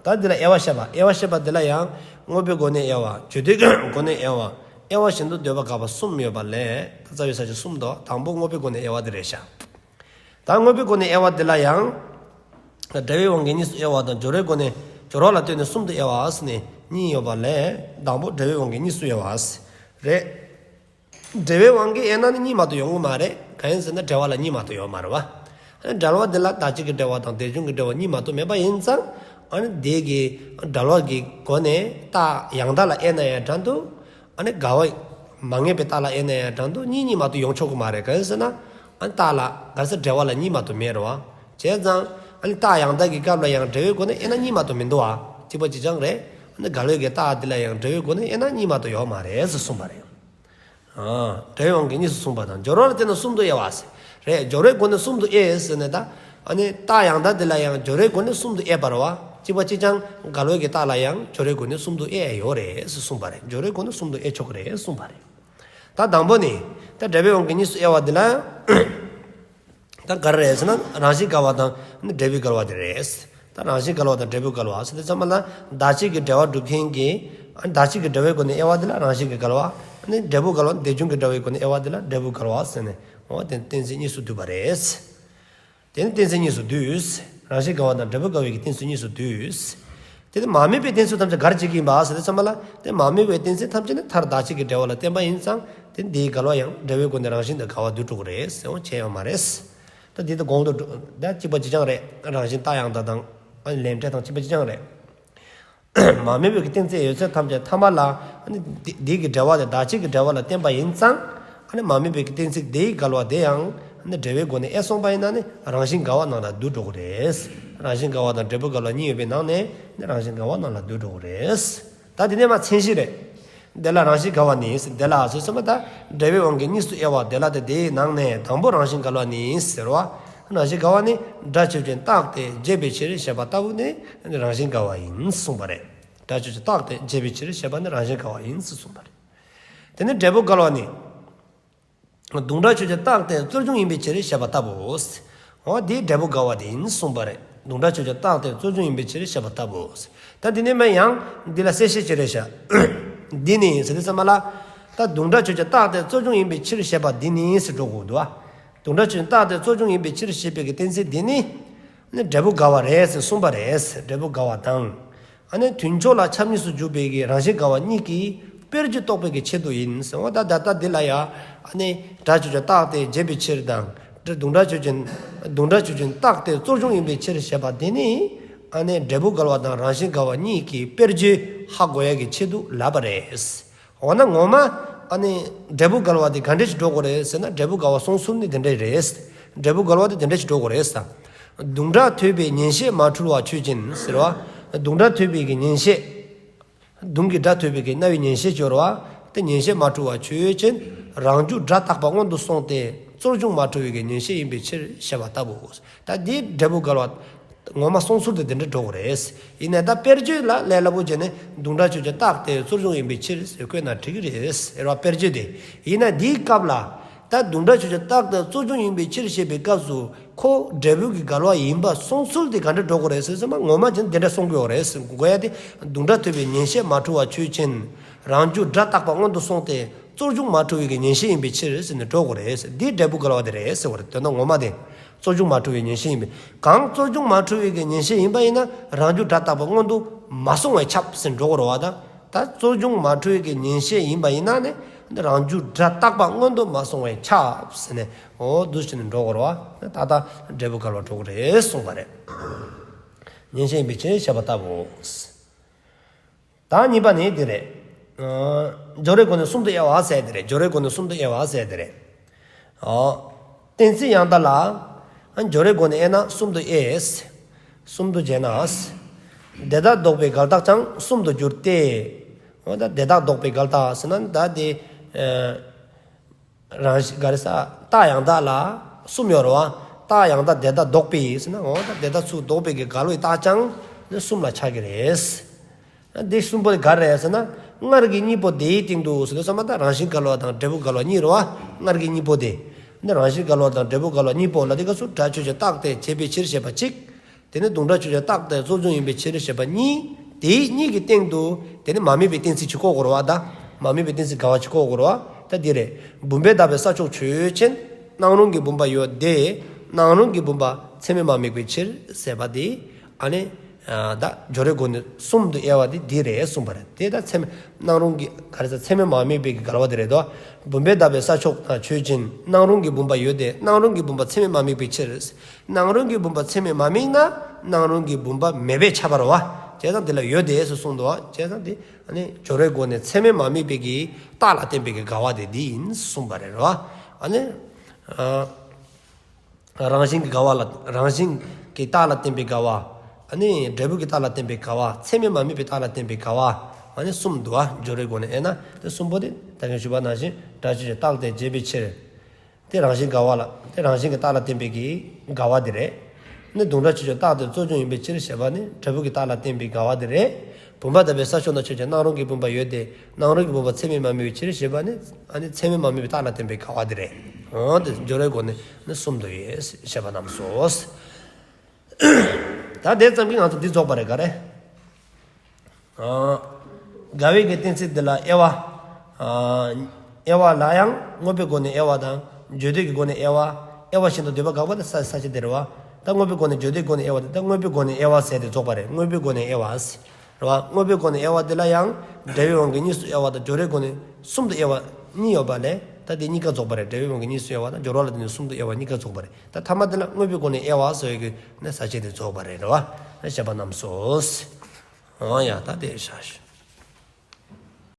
ད་འདི་ལ་དབྱེ་བ་བཤད་པ། དབྱེ་བ་བཤད་པ་འདི་ལ་ཡང་དངོས་པོའི་སྒོ་ནས་དབྱེ་བ། བརྗོད་དོན་གྱི་སྒོ་ནས་དབྱེ་བ། དབྱེ་བ་གཞན་དུ་འདོད་པ་དགག་པ་གསུམ་ཡོད་པ་ལས། ད་རྩ་བའི་ས་བཅད་གསུམ་དོ། དང་པོ་དངོས་པོའི་སྒོ་ནས་དབྱེ་བ་འདི་རེད་ཤག། ད་དངོས་པོའི་སྒོ་ནས་དབྱེ་བ་འདི་ལ་ཡང་འབྲེལ་བའི་དབང་གིས་གཉིས་སུ་དབྱེ་བ་དང་། སྦྱོར་བའི་སྒོ་ནས། སྦྱོར་བ་ལ་ལྟོས་ནས་གསུམ་དུ་དབྱེ་བ་ཟེར་ནས་གཉིས་ཡོད་པ་ལས། དང་པོ་འབྲེལ་བའི་དབང་གིས་གཉིས་སུ་དབྱེ་བ་རེད། འབྲེལ་བའི་དབང་གིས་དབྱེ་ན་ནི་གཉིས་མ་གཏོགས་ཡོང་གི་མ་རེད། གང་ཡིན་ཟེར་ན་འབྲེལ་བ་ལ་གཉིས་མ་གཏོགས་ཡོད་མ་རེད་བ། ཨ་ནི་འབྲེལ་བ་འདི་ལ་བདག་གཅིག་གི་འབྲེལ་བ་དང་དེ་བྱུང་གི་འབྲེལ་བ་གཉིས་མ་གཏོགས་མེད་པ་ཡིན་ཙང་། ཨ་ནི་དེ་གི་འབྲེལ་བ་གི་སྒོ་ནས་རྟགས་ཡང་དག་ལ་དབྱེ་ན་ཡང་འདྲ་འདུག། ཨ་ནི་འགལ་བ་མ་ངེས་པའི་རྟགས་ལ་དབྱེ་ན་ཡང་འདྲ་འདུག། གཉིས་གཉིས་མ་གཏོགས་ཡོང་ཆོག་གི་མ་རེད། གང་ཡིན་ཟེར་ན། ཨ་ནི་རྟགས་ལ་ག་རེ་ཟེར། འབྲེལ་བ་ལ་གཉིས་མ་གཏོགས་མེད་རེད་བ། བྱས་ཙང་ཨ་ནི་རྟགས་ཡང་དག་གི་སྐབས་ལ་ཡང་འབྲེལ་བའི་སྒོ་ནས་དབྱེ་ན་གཉིས་མ་གཏོགས་མི་འདུག་བ། གཅིག་པ་གཅིག་རྐྱང་རེད། ཨ་ནི་འགལ་བའི་གི་རྟགས་འདི་ལ་ཡང་འབྲེལ་བའི་སྒོ་ནས་དབྱེ་ན་གཉིས་མ་གཏོགས་ཡོད་མ་རེད་ཟེར་གསུངས་པ་རེད། ཨ། འབྲེལ་བའི་དབང་གིས་གཉིས་སུ་གསུངས་པ་དང་། སྦྱོར་བ་ལ་ལྟོས་ན་གསུམ་དུ་དབྱེ་བ་ཟེར། རེད། སྦྱོར་བའི་སྒོ་ནས་གསུམ་དུ་དབྱེ་ཟེར་ནས་ད། ཨ་ནི་རྟགས་ཡང་དག་འདི་ལ་ཡང་སྦྱོར་བའི་སྒོ་ནས་གསུམ་དུ་དབྱེ་བ་རེད་བ། གཅིག་པ་གཅིག་རྐྱང་འགལ་བའི་གི་རྟགས་ལ་ཡང་སྦྱོར་བའི་སྒོ་ནས་གསུམ་དུ་དབྱེ་ཡོད་རེད་ཟེར་གསུངས་པ་རེད། སྦྱོར་བའི་སྒོ་ནས་གསུམ་དུ་དབྱེ་ཆོག་གི་རེད་གསུངས་པ་རེད། ད་དང་པོ་ནི། ད་འབྲེལ་བའི་དབང་གིས་གཉིས་སུ་དབྱེ་བ་འདི་ལ། ད་ག་རེ་རེད་ཟེར་ན། རང་བཞིན་འགལ་བ་དང་འབྲས་བུའི་འགལ་བ་དེ་རེད། ད་རང་བཞིན་འགལ་བ་དང་འབྲས་བུའི་འགལ་བ་ཟེར་དུས་ཙམ་པ་ལ། བདག་གཅིག་གི་འབྲེལ་བ་སྒྲུབ་མཁན་གྱི། བདག་གཅིག་གི་འབྲེལ་བའི་སྒོ་ནས་དབྱེ་བ་འདི་ལ་རང་བཞིན་གྱི་འགལ་བ། འབྲས་བུ་འགལ་བ། དེ་བྱུང་གི་འབྲེལ་བའི་སྒོ་ནས་དབྱེ་བ་འདི་ལ་འབྲས་བུ་འགལ་བ་ཟེར་ནས། འོ། དེ་གཏན་ཚིགས་གཉིས་སུ་འདུས་པ་རེད། དེ་ནི་གཏན་ཚིགས་གཉིས་སུ་འདུས། རང་བཞིན་འགལ་བ་དང་འབྲས་བུ་འགལ་བའི་གི་གཏན་ཚིགས་གཉིས་སུ་འདུས། དེ་ནི་མ་དམིགས་པའི་གཏན་ཚིགས་ཐམས་ཅད་ག་རེ་བྱེད་ཀྱི་ཡིན་པ་ཟེར་དུས་ཙམ་པ་ལ། དེ་མ་དམིགས་པའི་གཏན་ཚིགས་ཐམས་ཅད་ནི་མཐར་བདག་གཅིག་གི་འབྲེལ་བ་ལ་བརྟེན་པ་ཡིན་ཙང་། དེ་འདིའི་འགལ་བ་ཡང་འབྲེལ་བའི་སྒོ་ནས་རང་བཞིན་དུ་འགལ་བ་འདུ་འགྲོ་གི་རེད་ཟེར་བ་བྱས་ཡོད་མ་རེད། ད་འདི་ད་གོང་དུ་འགྲོ། ད་གཅིག་པ་གཅིག་རྐྱང་རེད། རང་བཞིན་རྟགས་ཡང་དག་དང་། ཨ་ནི་ལན་འབྲས་དང་གཅིག་པ་གཅིག་རྐྱང་རེད། མ་དམིགས་པའི་གི་གཏན་ཚིགས་ཡོད་ཚད་ཐམས་ཅད་ཐ་མ་ལ། ཨ་ནི་འདི་འདི་གི་འབྲེལ་བ་དེ་བདག་གཅིག་གི་འབྲེལ་བ་ལ་བརྟེན་པ་ཡིན་ཙང་། ཨ་ནི་མ་དམིགས་པའི་གི་གཏན་ཚིགས་དེའི་འགལ་བ་དེ་ཡང་། ཨ་ནི་འབྲེལ་བའི་སྒོ་ནས་དབྱེ་སོང་པ་ཡིན་ན་ནི་རང་བཞིན་འགལ་བ་ནང་ལ་འདུ་འགྲོ་གི་རེད། རང་བཞིན་འགལ་བ་དང་འབྲས་བུ་འགལ་བ་གཉིས་ཡོད་པའི་ནང་ནས་ནི་རང་བཞིན་འགལ་བ་ནང་ལ་འདུ་འགྲོ་གི་རེད། ད་དེ་ནས་མར་མཚན་གཞི་རེད། དེ་ལ་རང་བཞིན་འགལ་བ་ནི། དེ་ལ་ཟེར་ཙམ་པ་ད་འབྲེལ་བའི་དབང་གིས་གཉིས་སུ་དབྱེ་བ་དེ་ལ། དེ་དེའི་ནང་ནས་དང་པོ་རང་བཞིན་འགལ་བ་ནི་ཟེར་བ། རང་བཞིན་འགལ་བ་ནི་སྒྲ་ཆོས་ཅན་རྟག་སྟེ་བྱས་པའི་ཕྱིར་ཞེས་པ་ལྟ་བུ་ནི་རང་བཞིན་འགལ་བ་ཡིན་གསུངས་པ་རེད། སྒྲ་ཆོས་ཅན་རྟག་སྟེ་བྱས་པའི་ཕྱིར་ཞེས་པ་ནི་རང་བཞིན་འགལ་བ་ཡིན་གསུངས་པ་རེད། དེ་ནས་འབྲས་བུ་འགལ་བ་ནི། དུང་སྒྲ་ཆོས་ཅན་རྟག་སྟེ་རྩོལ་བྱུང་ཡིན་པའི་ཕྱིར་ཞེས་པ་ལྟ་བུའོ། འོ་དེ་འབྲས་བུ་འགལ་བ་དེ་ཡིན་གསུངས་པ་རེད། དུང་སྒྲ་ཆོས་ཅན་རྟག་སྟེ་རྩོལ་བྱུང་ཡིན་པའི་ཕྱིར་ཞེས་པ་ལྟ་བུ། ད་འདི་ནི་མ་ཡང་འདི་ལ་གསལ་བཤད་ཅིག་རེད་ཤག་འདི་ནི་ཟེར་དུས་ཙམ་པ་ལ། ད་དུང་སྒྲ་ཆོས་ཅན་རྟག་སྟེ་རྩོལ་བྱུང་ཡིན་པའི་ཕྱིར་ཞེས་པ་འདི་ནི་ཟེར་འགྲོ་དགོས་འདུག་ཨ། དུང་སྒྲ་ཆོས་ཅན་རྟག་སྟེ་རྩོལ་བྱུང་ཡིན་པའི་ཕྱིར་ཞེས་པའི་གི་གཏན་ཚིགས་འདི་ནི། ནི་འབྲས་བུ་འགལ་བ་རེད་ཟེར་གསུངས་པ་རེད། འབྲས་བུ་འགལ་བ་དང་། ཨ་ནི་དུས་མཆོག་ལ་ཁྱབ་གཉིས་སུ་འཇུག་པའི་གི་རང་བཞིན་འགལ་བ་གཉིས་ཀྱི་དཔེར་བརྗོད་རྟོགས་པའི་གི་ཆེད་དུ་ཡིན་ཟེར་བ། ད་ད་ལྟ་འདི་ལ་ཡ། ཨ་ནི་སྒྲ་ཆོས་ཅན་རྟག་སྟེ་བྱས་པའི་ཕྱིར་དང་། དུང་སྒྲ་ཆོས་ཅན། དུང་སྒྲ་ཆོས་ཅན་རྟག་སྟེ་རྩོལ་བྱུང་ཡིན་པའི་ཕྱིར་ཞེས་པ་འདི་ནི། ཨ་ནི་འབྲས་བུ་འགལ་བ་དང་རང་བཞིན་འགལ་བ་གཉིས་ཀྱི་དཔེར་བརྗོད་ཧ་གོ་ཡ་གི་ཆེད་དུ་ལབ་པ་རེད། འོ་ན་ངོ་མ། ཨ་ནི་འབྲས་བུ་འགལ་བ་དེ་ག་འདྲ་ཞིག་འགྲོ་དགོས་རེད་ཟེར་ན། འབྲས་བུ་འགལ་བ་སོང་ཚུལ་ནི་དེ་འདྲ་རེད། འབྲས་བུ་འགལ་བ་དེ་དེ་འདྲ་ཞིག་འགྲོ་དགོས་རེད་ཟེར། དུང་སྒྲ་ཐོས་པའི་ཉན་ཤེས་མ་འཁྲུལ་བ་ཆོས་ཅན་ཟེར་བ། དུང་སྒྲ་ཐོས་པའི་གི་ཉན་ཤེས། དུང་གི་སྒྲ་ཐོས་པའི་གི་རྣ་བའི་ཉན་ཤེས་སྦྱོར་བ། དེ་ཉན་ཤེས་མ་འཁྲུལ་བ་ཆོས་ཅན། རང་རྒྱུ་སྒྲ་རྟག་པ་སྔོན་དུ་སོང་སྟེ་རྩོལ་བྱུང་མ་འཁྲུལ་བའི་གི་ཉན་ཤེས་ཡིན་པའི་ཕྱིར་ཞེས་པ་ལྟ་བུ། ད་འདི་འབྲས་བུ་འགལ་བ། ངོ་མ་སོང་ཚུལ་དེ་དེ་འདྲ་འགྲོ་གི་རེད། ཡིན་ནའི་ད་དཔེར་བརྗོད་ལ་ལས་སླ་པོ་བྱས་ནས་དུང་སྒྲ་ཆོས་ཅན་རྟག་སྟེ་རྩོལ་བྱུང་ཡིན་པའི་ཕྱིར་ཟེར་བཀོད་ན་འགྲིག་གི་རེད་ཟེར་བ་དཔེར་བརྗོད་དེ། ཡིན་ན་འདིའི་སྐབས་ལ། ད་དུང་སྒྲ་ཆོས་ཅན་རྟག་སྟེ་རྩོལ་བྱུང་ཡིན་པའི་ཕྱིར་ཞེས་པའི་སྐབས་སུ་ཁོ་འབྲས་བུ་གི་འགལ་བ་ཡིན་པ་སོང་ཚུལ་དེ་ག་འདྲ་འགྲོ་གི་རེད་ཟེར་ཙམ་པ། ངོ་མ་བྱས་ན་དེ་འདྲ་སོང་གི་ཡོད་རེད་ཟེར་དགོས་ཡ་དེ། དུང་སྒྲ་ཐོས་པའི་ཉན་ཤེས་མ་འཁྲུལ་བ་ཆོས་ཅན། རང་རྒྱུ་སྒྲ་རྟག་པ་སྔོན་དུ་སོང་སྟེ་རྩོལ་བྱུང་མ་འཁྲུལ་བའི་གི་ཉན་ཤེས་ཡིན་པའི་ཕྱིར་ཟེར་ནས་འགྲོ་དགོས་རེད་ཟེར། འདི་འབྲས་བུ་འགལ་བ་དེ་རེད་ཟེར་བ་རེད། དོན་དག་ངོ་མ་དེ། རྩོལ་བྱུང་མ་འཁྲུལ་བའི་ཉན་ཤེས་ཡིན་པས། གང་རྩོལ་བྱུང་མ་འཁྲུལ་བའི་གི་ཉན་ཤེས་ཡིན་པ་ཡིན་ན་རང་རྒྱུ་སྒྲ་རྟག་པ་སྔོན་དུ་མ་སོང་བས་ཁྱབ་ཟེར་འགྲོ་དགོས་རེད་བ། ད་ད་རྩོལ་བྱུང་མ་འཁྲུལ་བའི་གི་ཉན་ཤེས་ཡིན་པ་ཡིན་ན་ནི་རང་རྒྱུ་སྒྲ་རྟག་པ་སྔོན་དུ་མ་སོང་བས་ཁྱབ་ཟེར་ནས། འོ་འདུག་སེ་ནས་འགྲོ་དགོས་རེད་བ། ད་ད་འབྲས་བུ་འགལ་བ་འགྲོ་གི་རེད་གསུངས་པ་རེད། ཉན་ཤེས་ཡིན་པའི་ཕྱིར་ཞེས་པ་ལྟ་བུ། ད་གཉིས་པ་ནི་འདི་རེད། ཨ། སྦྱོར་བའི་སྒོ་ནས་གསུམ་དུ་དབྱེ་བ་ཟེར་དེ་རེད། སྦྱོར་བའི་སྒོ་ནས་གསུམ་དུ་དབྱེ་བ་ཟེར་དེ་རེད། ཨ། གཏན་ཚིགས་ཡང་དག་ལ། ཨ། སྦྱོར་བའི་སྒོ་ནས་དབྱེ་ན་གསུམ་དུ་དབྱེ། གསུམ་དུ་བྱས་ན། དེ་དག་ལྡོག་པའི་འགལ་རྟགས་ཀྱང་གསུམ་དུ་འགྱུར་ཏེ། འོ་ད་དེ་དག་ལྡོག་པའི་འགལ་རྟགས་ཟེར་ན་ད་དེ། ཨ། རང་བཞིན་ག་རེ་ཟ། རྟགས་ཡང་དག་ལ་གསུམ་ཡོད་རེད་བ། རྟགས་ཡང་དག་དེ་དག་ལྡོག་པའི་ཟེར་ན། འོ་ད་དེ་དག་ཚུར་ལྡོག་པའི་གི་འགལ་བའི་རྟགས་ཀྱང་ནི་གསུམ་ལ་ཆགས་ཀྱི་རེད། འདི་གསུམ་པོ་དེ་ག་རེ་རེད་ཟེར་ན། སྔར་གྱི་གཉིས་པོ་དེའི་སྟེང་དུ་ཟེར་དུས་ཙམ་པ་ད་རང་བཞིན་འགལ་བ་དང་འབྲས་བུ་འགལ་བ་གཉིས་རེད་བ། སྔར་གྱི་གཉིས་པོ་དེ། འདི་རང་བཞིན་འགལ་བ་དང་འབྲས་བུ་འགལ་བ་གཉིས་པོ་ལ་དེ་སྐབས་སུ་སྒྲ་ཆོས་ཅན་རྟག་སྟེ་བྱས་པའི་ཕྱིར་ཞེས་པ་གཅིག་དེ་ནི་དུང་སྒྲ་ཆོས་ཅན་རྟག་སྟེ་རྩོལ་བྱུང་ཡིན་པའི་ཕྱིར་ཞེས་པ་གཉིས། དེའི་གཉིས་ཀྱི་སྟེང་དུ་དེ་ནི་མ་དམིགས་པའི་གཏན་ཚིགས་གཅིག་བཀོད་དགོས་རེད་བ། ད་མ་དམིགས་པའི་གཏན་ཚིགས་འགལ་བ་གཅིག་བཀོད་དགོས་རེད་བ། ད་འདི་རེད། བུམ་པས་དག་པའི་ས་ཕྱོགས་ཆོས་ཅན། སྣང་རུང་གི་བུམ་པ་ཡོད་དེ། སྣང་རུང་གི་བུམ་པ་ཚད་མས་མ་དམིགས་པའི་ཕྱིར་ཟེར་བ་དེ། ཨ་ནི། ཨ། ད་སྦྱོར་བའི་སྒོ་ནས་གསུམ་དུ་དབྱེ་བ་དེ་འདི་རེད་གསུངས་པ་རེད། དེ་ད་ཚད་མས་སྣང་རུང་གི་ག་རེ་ཟ། ཚད་མས་མ་དམིགས་པའི་གི་འགལ་བ་དེ་རེད་དོ། བུམ་པས་དག་པའི་ས་ཕྱོགས་ཆོས་ཅན། སྣང་རུང་གི་བུམ་པ་ཡོད་དེ། སྣང་རུང་གི་བུམ་པ་ཚད་མས་མ་དམིགས་པའི་ཕྱིར། སྣང་རུང་གི་བུམ་པ་ཚད་མས་མ་དམིགས་ན་སྣང་རུང་གི་བུམ་པ་མེད་པས་ཁྱབ་པ་རེད་བ། བྱས་ཙང་དེ་ལ་ཡོད་དེ་ཟེར་གསུངས་འདུག་བ། བྱས་ཙང་དེ་ཨ་ནི་སྦྱོར་བའི་སྒོ་ནས་ཚད་མས་མ་དམིགས་པའི་གི་རྟགས་ལ་བརྟེན་པའི་གི་འགལ་བ་དེ་འདི་ཡིན་གསུངས་པ་རེད་བ། ཨ་ནི། ཨ། རང་བཞིན་གྱི་འགལ་བ་ལ། རང་བཞིན་གྱི་རྟགས་ལ་བརྟེན་པའི་འགལ་བ། ཨ་ནི་འབྲས་བུ་གི་རྟགས་ལ་བརྟེན་པའི་འགལ་བ། ཚད་མས་མ་དམིགས་པའི་རྟགས་ལ་བརྟེན་པའི་འགལ་བ། ཨ་ནི་གསུམ་འདུག་བ། སྦྱོར་བའི་སྒོ་ནས་དབྱེ་ན་དེ་གསུམ་པོ་དེ་ད་གིན་ཞུས་པ་ནང་བཞིན་སྒྲ་ཆོས་ཅན་རྟག་སྟེ་བྱས་པའི་ཕྱིར། དེ་རང་བཞིན་འགལ་བ་ལ། དེ་རང་བཞིན་གྱི་རྟགས་ལ་བརྟེན་པའི་གི་འགལ་བ་དེ་རེད། ནི་དུང་སྒྲ་ཆོས་ཅན་རྟག་སྟེ་རྩོལ་བྱུང་ཡིན་པའི་ཕྱིར་ཞེས་པ་ནི་འབྲས་བུ་གི་རྟགས་ལ་བརྟེན་པའི་འགལ་བ་དེ་རེད། བུམ་པས་དག་པའི་ས་ཕྱོགས་ན་ཆོས་ཅན། སྣང་རུང་གི་བུམ་པ་ཡོད་དེ། སྣང་རུང་གི་བུམ་པ་ཚད་མས་མ་དམིགས་པའི་ཕྱིར་ཞེས་པ་ནི། ཨ་ནི་ཚད་མས་མ་དམིགས་པའི་རྟགས་ལ་བརྟེན་པའི་འགལ་བ་དེ་རེད། འོ་དེ་སྦྱོར་བའི་སྒོ་ནས་ནི་གསུམ་དུ་དབྱེ་ཞེས་པ་རྣམས་སོ། ད་དེ་ཙམ་གྱིས་ང་ཚོ་འདི་རྫོགས་པ་རེད། ག་རེ། ཨ། འགལ་བའི་གི་གཏན་ཚིགས་འདི་ལ་དབྱེ་བ། ཨ། དབྱེ་བ་ལ་ཡང་དངོས་པོའི་སྒོ་ནས་དབྱེ་བ་དང་བརྗོད་འདོད་ཀྱི་སྒོ་ནས་དབྱེ་བ། དབྱེ་བ་བཞིན་དུ་འདོད་པ་དགག་པ་དེ་ས་ས་བཅད་དེ་རེད་བ། ད་དངོས་པོའི་སྒོ་ནས་བརྗོད་འདོད་སྒོ་ནས་དབྱེ་བ་དེ། ད་དངོས་པོའི་སྒོ་ནས་དབྱེ་བ་ཟེར་དེ་རྫོགས་པ་རེད། དངོས་པོའི་སྒོ་ནས་དབྱེ་བ་ཟེར། རེད་བ། དངོས་པོའི་སྒོ་ནས་དབྱེ་བ་དེ་ལ་ཡང་འབྲེལ་བའི་དབང་གིས་གཉིས་སུ་དབྱེ་བ་དང་སྦྱོར་བའི་སྒོ་ནས་གསུམ་དུ་དབྱེ་བ་གཉིས་ཡོད་པ་ལས། ད་དེ་གཉིས་ཀ་རྫོགས་པ་རེད། འབྲེལ་བའི་དབང་གིས་གཉིས་སུ་དབྱེ་བ་དང་སྦྱོར་བ་ལ་བརྟེན་ནས་གསུམ་དུ་དབྱེ་བ་གཉིས་ཀ་རྫོགས་པ་རེད། ད་ཐ་མ་དེ་ལ་དངོས་པོའི་སྒོ་ནས་དབྱེ་བ་ཟེར་བའི་གི་ནི་ས་བཅད་དེ་རྫོགས་པ་རེད། རེད་བ། ཞེས་པ་རྣམས་སོ། འོ་ཡ། ད་དེ་བཞག་ཞུ།